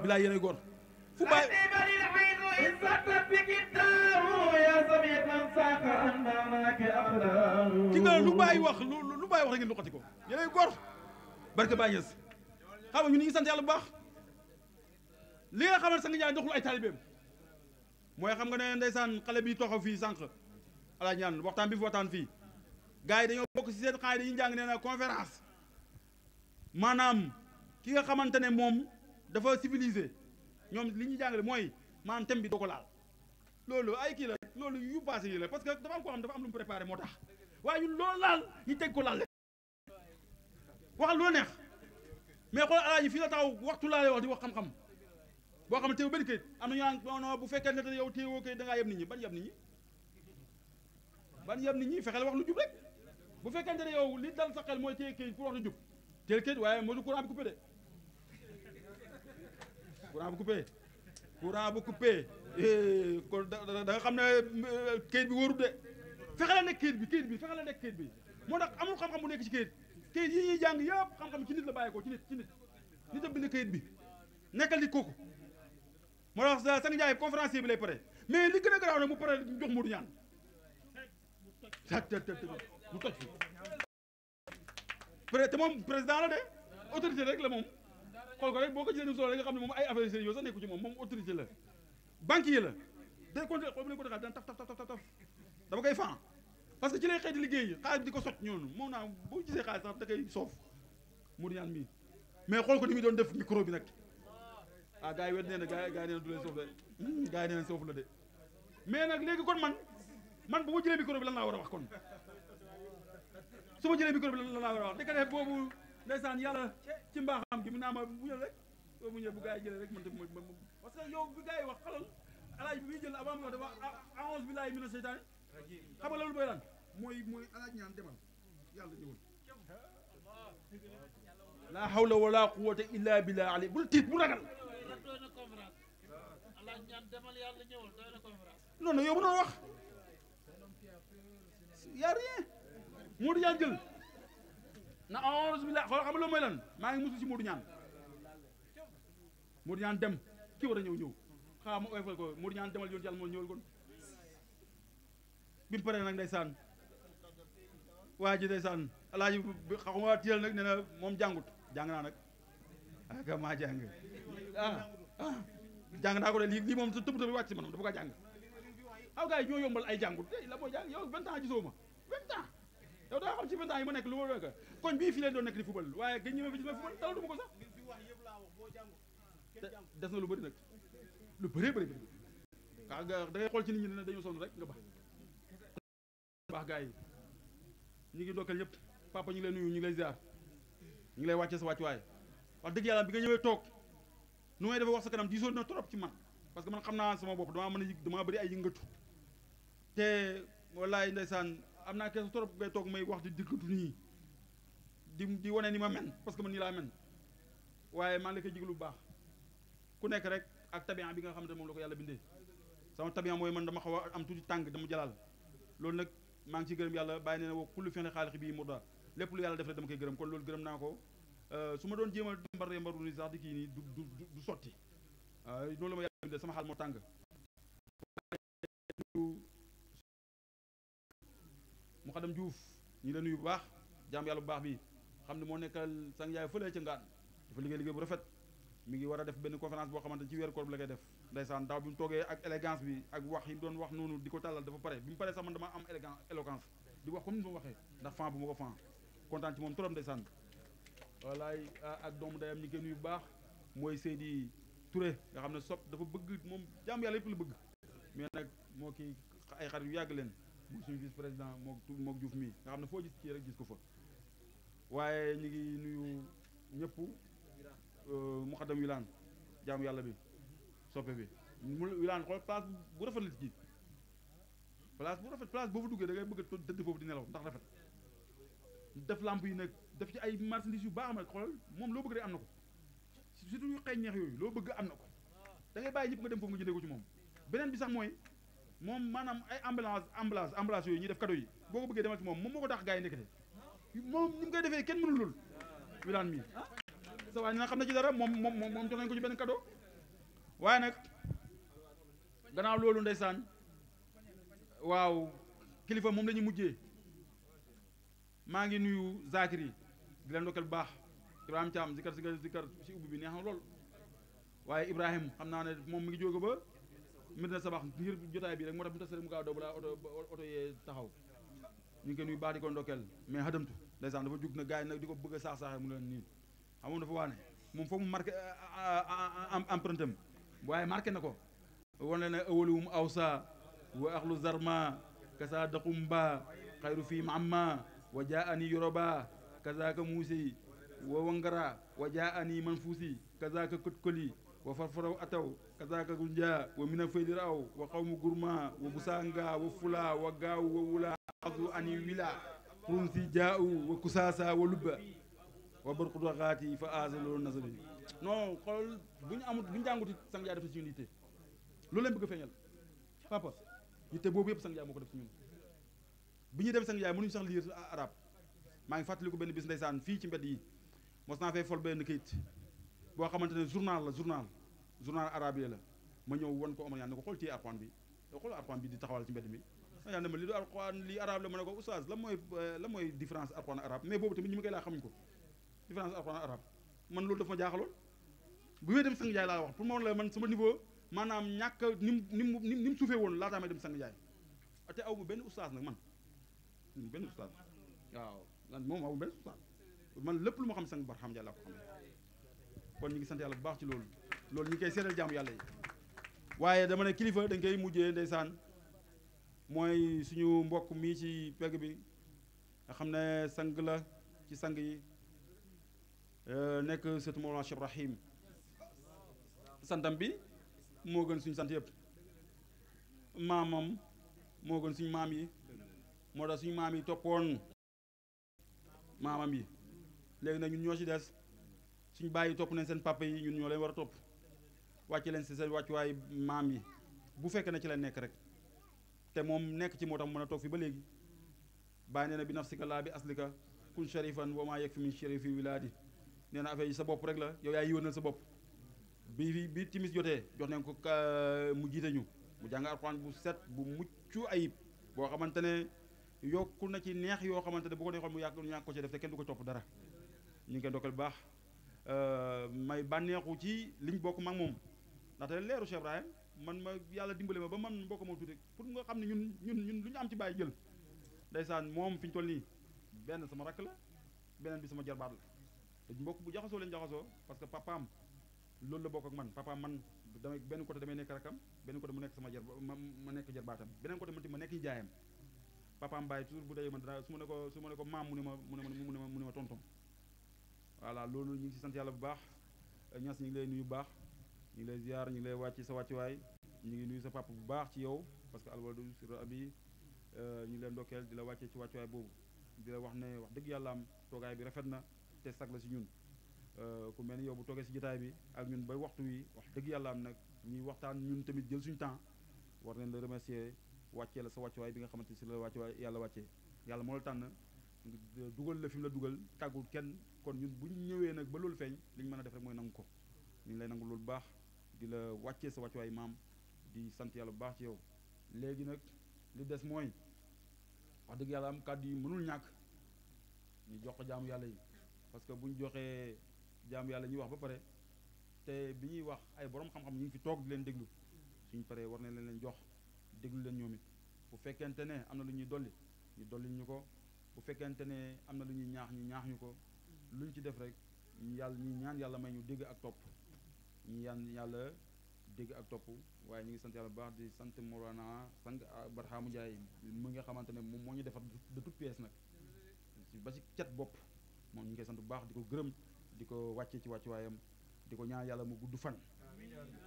bilaay yéenay góor fu Baay ci nga lu Baay wax lu Baay wax rek ngeen luqati ko yéenay góor barke Baay Ñas xam nga ñu ngi sant yàlla bu baax li nga xamante sang Njaay doxul ay taalibeem mooy xam nga ne ndeysaan xale bi toxaw fii sànq ala ñaan waxtaan bi fi waxtaan fii gars yi dañoo bokk ci seen xaay dañuy jàng nee na conférence maanaam ki nga xamante ne moom dafa civilisé ñoom li ñuy jàngale mooy maanaam thème bi doo ko laal loolu ay kii la loolu yu passé yi la parce que dafa am koo xam dafa am lu mu préparé moo tax waaye ñun loolu laal ñu teg ko laal waxal loo neex mais xool alaaji fii la taxaw waxtu laa lay wax di wax xam-xam boo xam ne teew benn kayit am na ñu naan non bu fekkee ne yow teewoo kayit da ngaa yeb nit ñi ban yeb nit ñi fexeel wax lu jub rek bu fekkente ne yow li dal sa xel mooy téye kayit pour wax lu jub teel kayit waaye moo du courant bi coupé de courant bu coupé kon da nga xam ne kayit bi wóorul de fexeel nekk kayit bi fexeel nekk kayit bi moo tax amul xam-xam bu nekk ci kayit yi ñuy jàng yëpp xam-xam ci nit la bàyyi ko ci nit a bind kayit bi nekkal nit kooku moo tax sang Njaay conférencier bi lay pare mais li gën a garaaw nag mu pare jox Modou ñaan mu toj fi te moom président la de autorité rek la moom xool ko rek boo ko gisee ni solo rek nga xam ne moom ay affaires sérieux sax nekku ci moom autorité la banquier la day continuer xool bu leen ko dexaat daan taf taf taf taf dama koy fan parce que ci lay xëy di liggéey xaalis bi di ko sot ñoonu moom naa boo gisee xaalis sax da koy soof mu ñaan mii mais xool ko ni muy doon def micro bi nag ah gars yi wet nee na gars yi nee na du leen soof de gars yi nee na soof la de mais nag léegi kon man bu ma jëlee micro bi lan laa war a wax kon su ma jëlee micro bi lan laa war a wax dëgg def boobu ndeysaan yàlla ci mbaaxam gi mu naa ma bu ñëw rek boo mu ñëw bu gars yi jëlee rek man tamit parce que yow bi gars yi wax xalal alaaj bi muy jël avant mu dafa a'uuzu billaahi mina seytaane xam nga loolu mooy lan mooy alaaj ñaan demal yàlla ñëwul laa hawla wala quwwata illa billah ali bul tiit bu ragal non non yow bu doon wax y'a rien Modou Ñaan jël na a'uuzu billah xool xam nga loolu mooy lan maa ngi musu ci Modou Ñaan dem ki war a ñëw xaa ma oyofal ko Modou Ñaan demal yoon yàlla moo ñëwal kon bi mu paree nag ndeysaan waa ji ndeysaan alaaji xaw ma tiyal nag nee na moom jàngut jàng naa nag aka maa jàng jàng naa ko de lii moom sa tëb bi wàcc si man dafa ko jàng aw gars yi ñoo yombal ay jàngut la moo jàng yow 20 ans gisoo ma 20 ans yow daa xam ci 20 ans yi ma nekk lu ma doon koñ bii fii leen doon nekk di fubal waaye gën ñëwee fi gis ma fubal dala duma ko sax des na lu bëri nag lu bëree bëri da ngay xool ci nit ñi ne dañoo sonn rek nga baax gars yi ñu ngi ndokkal ñëpp papa ñu ngi lay nuyu ñu ngi lay ziar ñu ngi lay wàcce sa wàccuwaay wax dëgg yàlla bi nga ñëwee toog nu may dafa wax sa kanam diisoon na trop ci man parce que man xam naa sama bopp damaa bëri ay yëngatu te wallaay ndeysaan am naa keesu trop ngay toog may wax di diggatu nii di wane ni ma men parce que man nii laa men waaye maa ngi la koy jiglu bu baax ku nekk rek ak tabian bi nga xamante moom la ko yàlla bindee sama tabian mooy man dama xaw a am tuuti tàng dama jalaal loolu nag maa ngi ciy gërëm yàlla bàyyi nee na woo kullu fi'lin xaalix bii murda lépp lu yàlla def rek dama koy gërëm kon loolu gërëm naa ko su ma doon jéem a mbaru ni sax di kii nii du sotti waaw loolu la ma yàlla bindee sama xaal moo tàng mu xadam Diouf ñi la nuyu bu baax jaam yàlla bu baax bi xam ne moo nekkal sang yaay fële ca ngaan dafa liggéey bu rafet mi ngi war a def benn conférence boo xamante ci weeru koor bi la koy def ndeysaan daaw bi mu toogee ak élégance bi ak wax yi mu doon wax noonu di ko tàllal dafa pare bi mu paree sax man dama am éloquence di wax comme ni ma waxee ndax fan bu ma ko fan kontaan ci moom trop ndeysaan wallaay ak doomu dayam ñi ngi koy nuyu bu baax mooy Seydi Touré nga xam ne dafa bëgg moom jaam yàlla yëpp la bëgg mais nag moo kii ay xarit yu yàgg leen moo suñu vice président mook Diouf mii nga xam ne foo gis kii rek gis ko fa waaye ñu ngi nuyu ñëpp muqaddam wilaan jaamu yàlla bi soppe bi wilaan xool place bu rafet la ci place bu rafet place boo fa duggee da ngay bëgg a tëdd foofu di nelaw ndax rafet def lamp yi nag def ci ay marchandises yu baax nag xoolal moom loo bëgg rek am na ko surtout yu xeeñ ñeex yooyu loo bëgg am na ko da ngay bàyyi ñëpp nga dem foofu nga jëndee ko ci moom beneen bi sax mooy moom maanaam ay emballage yooyu ñuy def cadeau yi boo ko bëggee demal ci moom moo ko tax gars yi nekkate moom ni mu koy defee kenn mënul loolu wilaan mi sa waaye na xam na ci dara moom jox nañ ko ci benn cadeau waaye nag gannaaw loolu ndeysaan waaw kilifa moom la ñu mujjee maa ngi nuyu Zakiri di leen ndokkal bu baax Ibrahima Thiam zikar si ubbi bi neex na lool waaye Ibrahima xam naa ne moom mi ngi jóge ba mbir na sabax ngir jotaay bi rek moo tax mu tas rek mu gaaw daw balaa oto yee taxaw ñu ngi koy nuyu baax di ko ndokkal mais xadamtu ndeysaan dafa jug na gars yi nag di ko bëgg a saax-saaxee mu leen nii xamoon dafa waane moom foog mu marqué empreinte am waaye marqué na ko wane na awalum awsa wa axlu zarma kasa daqumba xayru fii maama wa jaani yoroba kazaka muusi wa wangara wa jaani manfuusi kazaka kotkoli wa farfaraw ataw kazaka gunja wa mina faydi raw wa qawmu gurma wa busanga wa fula wa gaaw wa wula azu ani wila runsi jaau wa kusasa wa lubba wa barqudu xaati fa aasaloolu nasabi non xool bu ñu jànguti sang yaay def na ci ñun yitte loolu leen bëgg a feeñal papa yitte boobu yëpp sang yaay moo ko def ci ñun bi ñuy dem sang yaay mënuñu sax lire arabe maa ngi fàttali ko benn bis ndeysaan fii ci mbedd yi mos naa fay fol benn kayit boo xamante ne journal arabe la ma ñëw won ko Omar Ñaan ne ko xool ci Alxuraan bi xool Alxuraan bi di taxawal ci mbedd mi yaa ne ma li du Alxuraan lii arabe la ma ne ko oustaz la mooy différence Alxuraan arabe mais boobu tamit ñi ma koy laa xamuñ ko différence Alxuraan arabe man loolu daf ma jaaxaloon bu may dem sang yaay laa wax pour ma won la man sama niveau maanaam ñàkk ni mu suufee woon laataa may dem sang jaay te aw ma benn ustaas nag man benn ustaas waaw moom aw ma benn ustaas man lépp lu ma xam sang Barham Ndiaye laa ko xam kon ñu ngi sant yàlla bu baax ci loolu ñu ngi koy seedal jaamu yàlla yi waaye dama ne kilifa dañ koy mujjee ndeysaan mooy suñu mbokk mii ci pegg bi nga xam ne sang la ci sang yi nekk sëtu Mawlana Cheikh Ibrahim santam bi moo gën suñu sant yëpp maamam moo gën suñu maam yi moo tax suñu maam yi toppoon maamam yi léegi nag ñun ñoo ci des suñu bàyyi topp nañ seen papa yi ñun ñoo leen war a topp wàcce leen si seen wàccuwaay maam yi bu fekkee ne ci la nekk rek te moom nekk ci moo tax mën a toog fi ba léegi bàyyi nee na bi nafsika laa bi aslika kun sharifan wa maa yakfi min sharifi wilaadi nee na affaire yi sa bopp rek la yow yaay yónnal sa bopp bi timis jotee jox nañ ko mu jiite ñu mu jàng alxuraan bu set bu mucc ayib boo xamante ne yokku na ci neex yoo xamante ne bu ko neexoon mu ñàkk ko ci def te kenn du ko topp dara ñu ngi koy dokkal bu baax may bànneexu ci liñ bokk mag moom ndaxte leeru Cheikh Ibrahim man ma yàlla dimbale ma ba man mbokk moom tuuti pour nga xam ne ñun lu ñu am ci bàyyi jël ndeysaan moom fi ñu toll nii benn sama rakk la beneen bi sama jarbaat la te mbokk bu jaxasoo leen jaxasoo parce que papaam loolu la bokk ak man papaam man damay benn côté damay nekk rakam benn côté mu nekk sama ma nekk jarbaatam beneen côté man ma nekk jaayam papaam bàyyi toujours bu dee man dara su ma ne ko maam mu ne ma tontom voilà loolu ñu ngi si sant yàlla bu baax ñas ñu ngi lay nuyu bu baax ñu ngi lay ziar ñu ngi lay wàcc sa wàccuwaay ñu ngi nuyu sa papa bu baax ci yow parce que alwaladu sirru abi ñu ngi leen ndokkeel di la wàccee ci wàccuwaay boobu di la wax ne wax dëgg yàlla am toogaay bi rafet na te sag la si ñun ku mel ni yow bu toogee si jotaay bi ak ñun ba waxtu wi wax dëgg yàlla am nag ñuy waxtaan ñun tamit jël suñu temps war nañ la remercier wàccee la sa wàccuwaay bi nga xamante si la wàccuwaay yàlla wàccee yàlla moo la tànn dugal la fi mu la dugal tàggul kenn kon ñun bu ñu ñëwee nag ba loolu feeñ li ñu mën a def rek mooy nangu ko ñu ngi lay nangu loolu baax di la wàccee sa wàccuwaay maam di sant yàlla bu baax ci yow léegi nag li des mooy wax dëgg yàlla am kàddu yi mënul ñàkk ñu jox ko jaamu yàlla yi parce que bu ñu joxee jaamu yàlla ñuy wax ba pare te bi ñuy wax ay borom xam-xam ñu ngi fi toog di leen déglu suñ paree war na leen jox déglu leen ñoom it bu fekkente ne am na lu ñuy dolli ñu dolli ñu ko bu fekkente ne am na lu ñuy ñaax ñu ñaax ñu ko luñ ci def rek ñi ñaan yàlla may ñu dégg ak topp ñu ñaan yàlla dégg ak topp waaye ñu ngi sant yàlla bu baax di sant Mawlana sang Barhamu Ndiaye mu nga xamante ne moom moo ñu defar de toute pièce nag ba ci cet bopp moom ñu ngi koy sant bu baax di ko gërëm di ko wàccee ci wàccuwaayam di ko ñaan yàlla mu gudd fan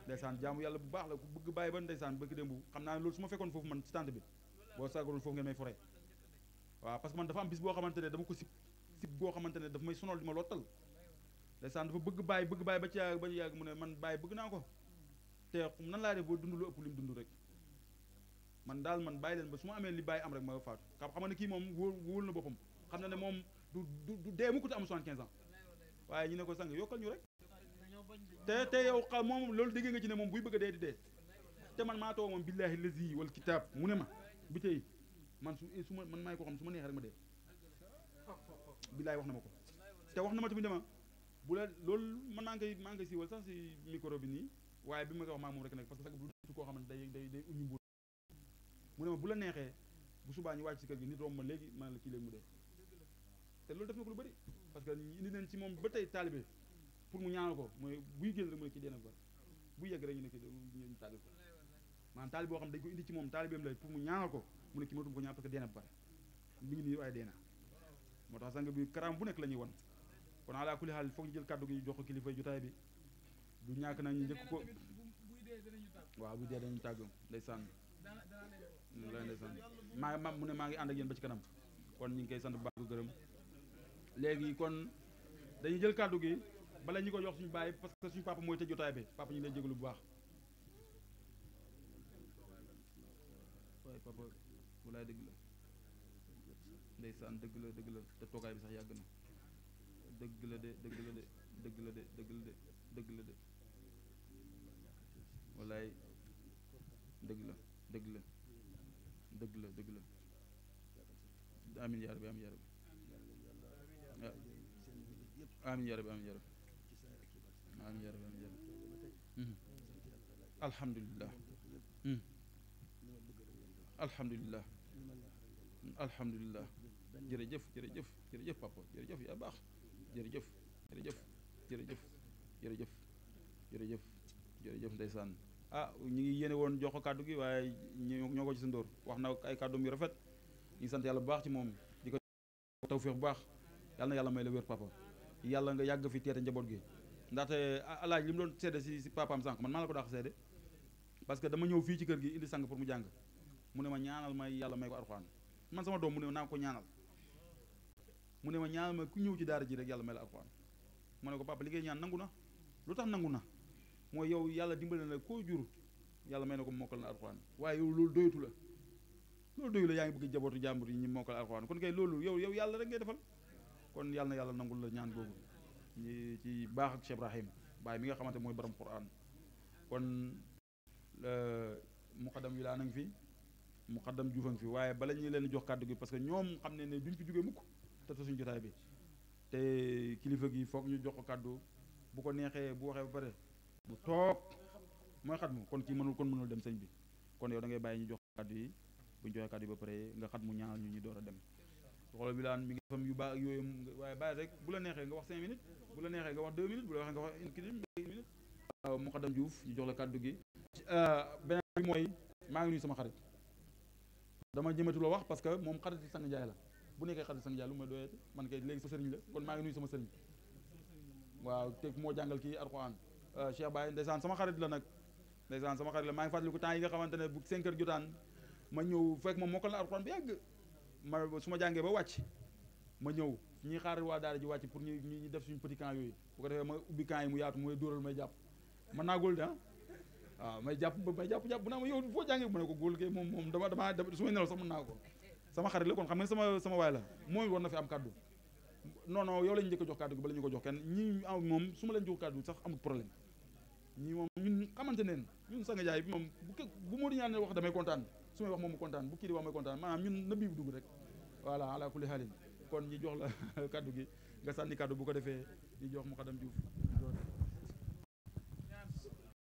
ndeysaan jaamu yàlla bu baax la ku bëgg bàyyi ba ndeysaan bëgg démb xam naa ne loolu su ma fekkoon foofu man ci tànt bi boo saagaroon foofu ngeen may fore waaw parce que man dafa am bis boo xamante ne dama ko sib boo xamante ne dafa may sonal di ma lottal ndeysaan dafa bëgg bàyyi ba ci yàgg mu ne man bàyyi bëgg naa ko te nan laa def boo dund lu ëpp li mu dund rek man daal man bàyyi leen ba su ma amee li bàyyi am rek ma faatu xam ne kii moom wóol na boppam xam na ne moom du dee mukk te am 75 ans waaye ñu ne ko sang yokkal ñu rek te yow xam moom loolu déggee nga ci ne moom buy bëgg a dee di dee te man maa too moom billaahi lazi wal kitaab mu ne ma bi tey man su ma man maay ko xam su ma neexee rek ma dee billaahi wax na ma ko te wax na ma tamit dama bu la loolu man maa ngi koy siiwal sax si micro bi nii waaye bi ma koy wax maa moom rek nag parce que sax bu su koo xamante day uñu mbuur mu ne ma bu la neexee bu subaa ñu wàcc si kër gi nit romb ma léegi ma ne la kii léegi mu dee te loolu def na ko lu bëri parce que indi leen ci moom ba tey taalibe pour mu ñaanal ko mooy buy génn rek mu ne kii dee na ba buy yegg rek ñu ne kii ñu tàggal ko maanaam taalibe boo xam dañ ko indi ci moom taalibeem la pour mu ñaanal ko mu ne kii mootum ko ñaan parce que dee na ba pare mi ngi nii waaye dee na moo tax sang bi karaam bu nekk la ñuy won kon ala kulli xaal foog ñu jël kàddu gi jox ko kilifa jotaay bi du ñàkk nañ njëkk ko waaw buy dee dañu tàgg ndeysaan la ndeysaan maa mu ne maa ngi ànd ak yéen ba ci kanam kon ñu ngi koy sant bu baax ko gërëm léegi kon dañuy jël kàddu gi bala ñu ko jox suñu bàyyi parce que suñu papa mooy tëj jotaay bi papa ñu lay jégalu bu baax waaye papa walaay dëgg la ndeysaan dëgg la te toogaay bi sax yàgg na dëgg la de walaay dëgg la amin yaa rabbi amin yaa rabbi amin yaa rabbi amin yaa rabbi amin yaa rabbi amin yaa rabbi alhamdulilah alhamdulilah alhamdulilah jërëjëf jërëjëf jërëjëf papa jërëjëf yaa baax jërëjëf jërëjëf jërëjëf jërëjëf jërëjëf jërëjëf ndeysaan ñu ngi yéene woon jox ko kàddu gi waaye ñoo ko ci sa ndóor wax na ay kàddu yu rafet ñu ngi sant yàlla bu baax ci moom di ko tawfeex bu baax yàlla na yàlla may la wér papa yàlla nga yàgg fi teete njaboot gi ndaxte alaaj li mu doon seede si papaam sànq man maa la ko daax seede parce que dama ñëw fii ci kër gi indi sang pour mu jàng mu ne ma ñaanal may yàlla may ko alxuraan man sama doom mu ne ma naa ko ñaanal mu ne ma ñaanal ma ku ñëw ci daara ji rek yàlla may la alxuraan mu ne ko papa li ngay ñaan nangu na lu tax nangu na mooy yow yàlla dimbale na koo jur yàlla may na ko mokkal na alxuraan waaye yow loolu doyatu la loolu doyu la yaa ngi bëgg jabootu jàmbur yi ñu mokkal alxuraan kon kay loolu yow yàlla rek ngay defal kon yàlla na yàlla nangul la ñaan googu ñi ci baax ak Cheikh Ibrahim Baye mi nga xamante mooy borom Qur'an kon muqaddam wi laa nang fi muqaddam juufang fi waaye bala ñu leen jox kàddu gi parce que ñoom xam ne duñ fi jógee mukk te suñu jotaay bi te kilifa gi foog ñu jox ko kàddu bu ko neexee bu waxee ba pare bu toog mooy xat mu kon kii mënul dem sëñ bi kon yow da ngay bàyyi ñu jox kàddu yi bu ñu joxee kàddu yi ba pare nga xat mu ñaanal ñu door a dem xoolal bi laan mi ngi fam yu baax ak yooyu waaye bàyyi rek bu la neexee nga wax 5 minutes bu la neexee nga wax 2 minutes bu la waxee nga wax une minute waaw Muqaddam Diouf ñu jox la kàddu gi beneen bi mooy maa ngi nuyu sama xarit dama jëmatu la wax parce que moom xarit sang Njaay la bu nekkee xarit sang Njaay lu may doyee man kay léegi sa sëriñ la kon maa ngi nuyu sama sëriñ waaw te moo jàngal kii Alxuraan Cheikh Baye ndeysaan sama xarit la nag ndeysaan sama xarit la maa ngi fàttaliku temps yi nga xamante ne bu 5 heures jotaan ma ñëw fekk moom mokkal na Alxuraan bu yàgg su ma jàngee ba wàcc ma ñëw ñuy xaar waa daara ji wàcc pour ñu def suñu petit camp yooyu bu ko defee ma ubbi camp yi mu yaatu mooy dóoral may jàpp mën naa góol de waaw may jàpp bu naa ma yow foo jàngee mu ne ko góol kay moom dama su may nelaw sax mën naa ko sama xarit la kon xam nga sama waay la moom war na fi am kàddu non yow lañu njëkk a jox kàddu gi bala ñu ko jox kenn ñi am moom su ma leen jox kàddu sax amul problème ñii moom ñun xamante neen ñun Sang Njaay bi moom bu moo di ñaan wax damay kontaan su may wax moom mu kontaan bu kii di wax may kontaan maanaam ñun na bii bu dugg rek voilà ala kulli haalin kon ñi jox la kàddu gi nga sànni kàddu bu ko defee ñi jox Muqaddam Diouf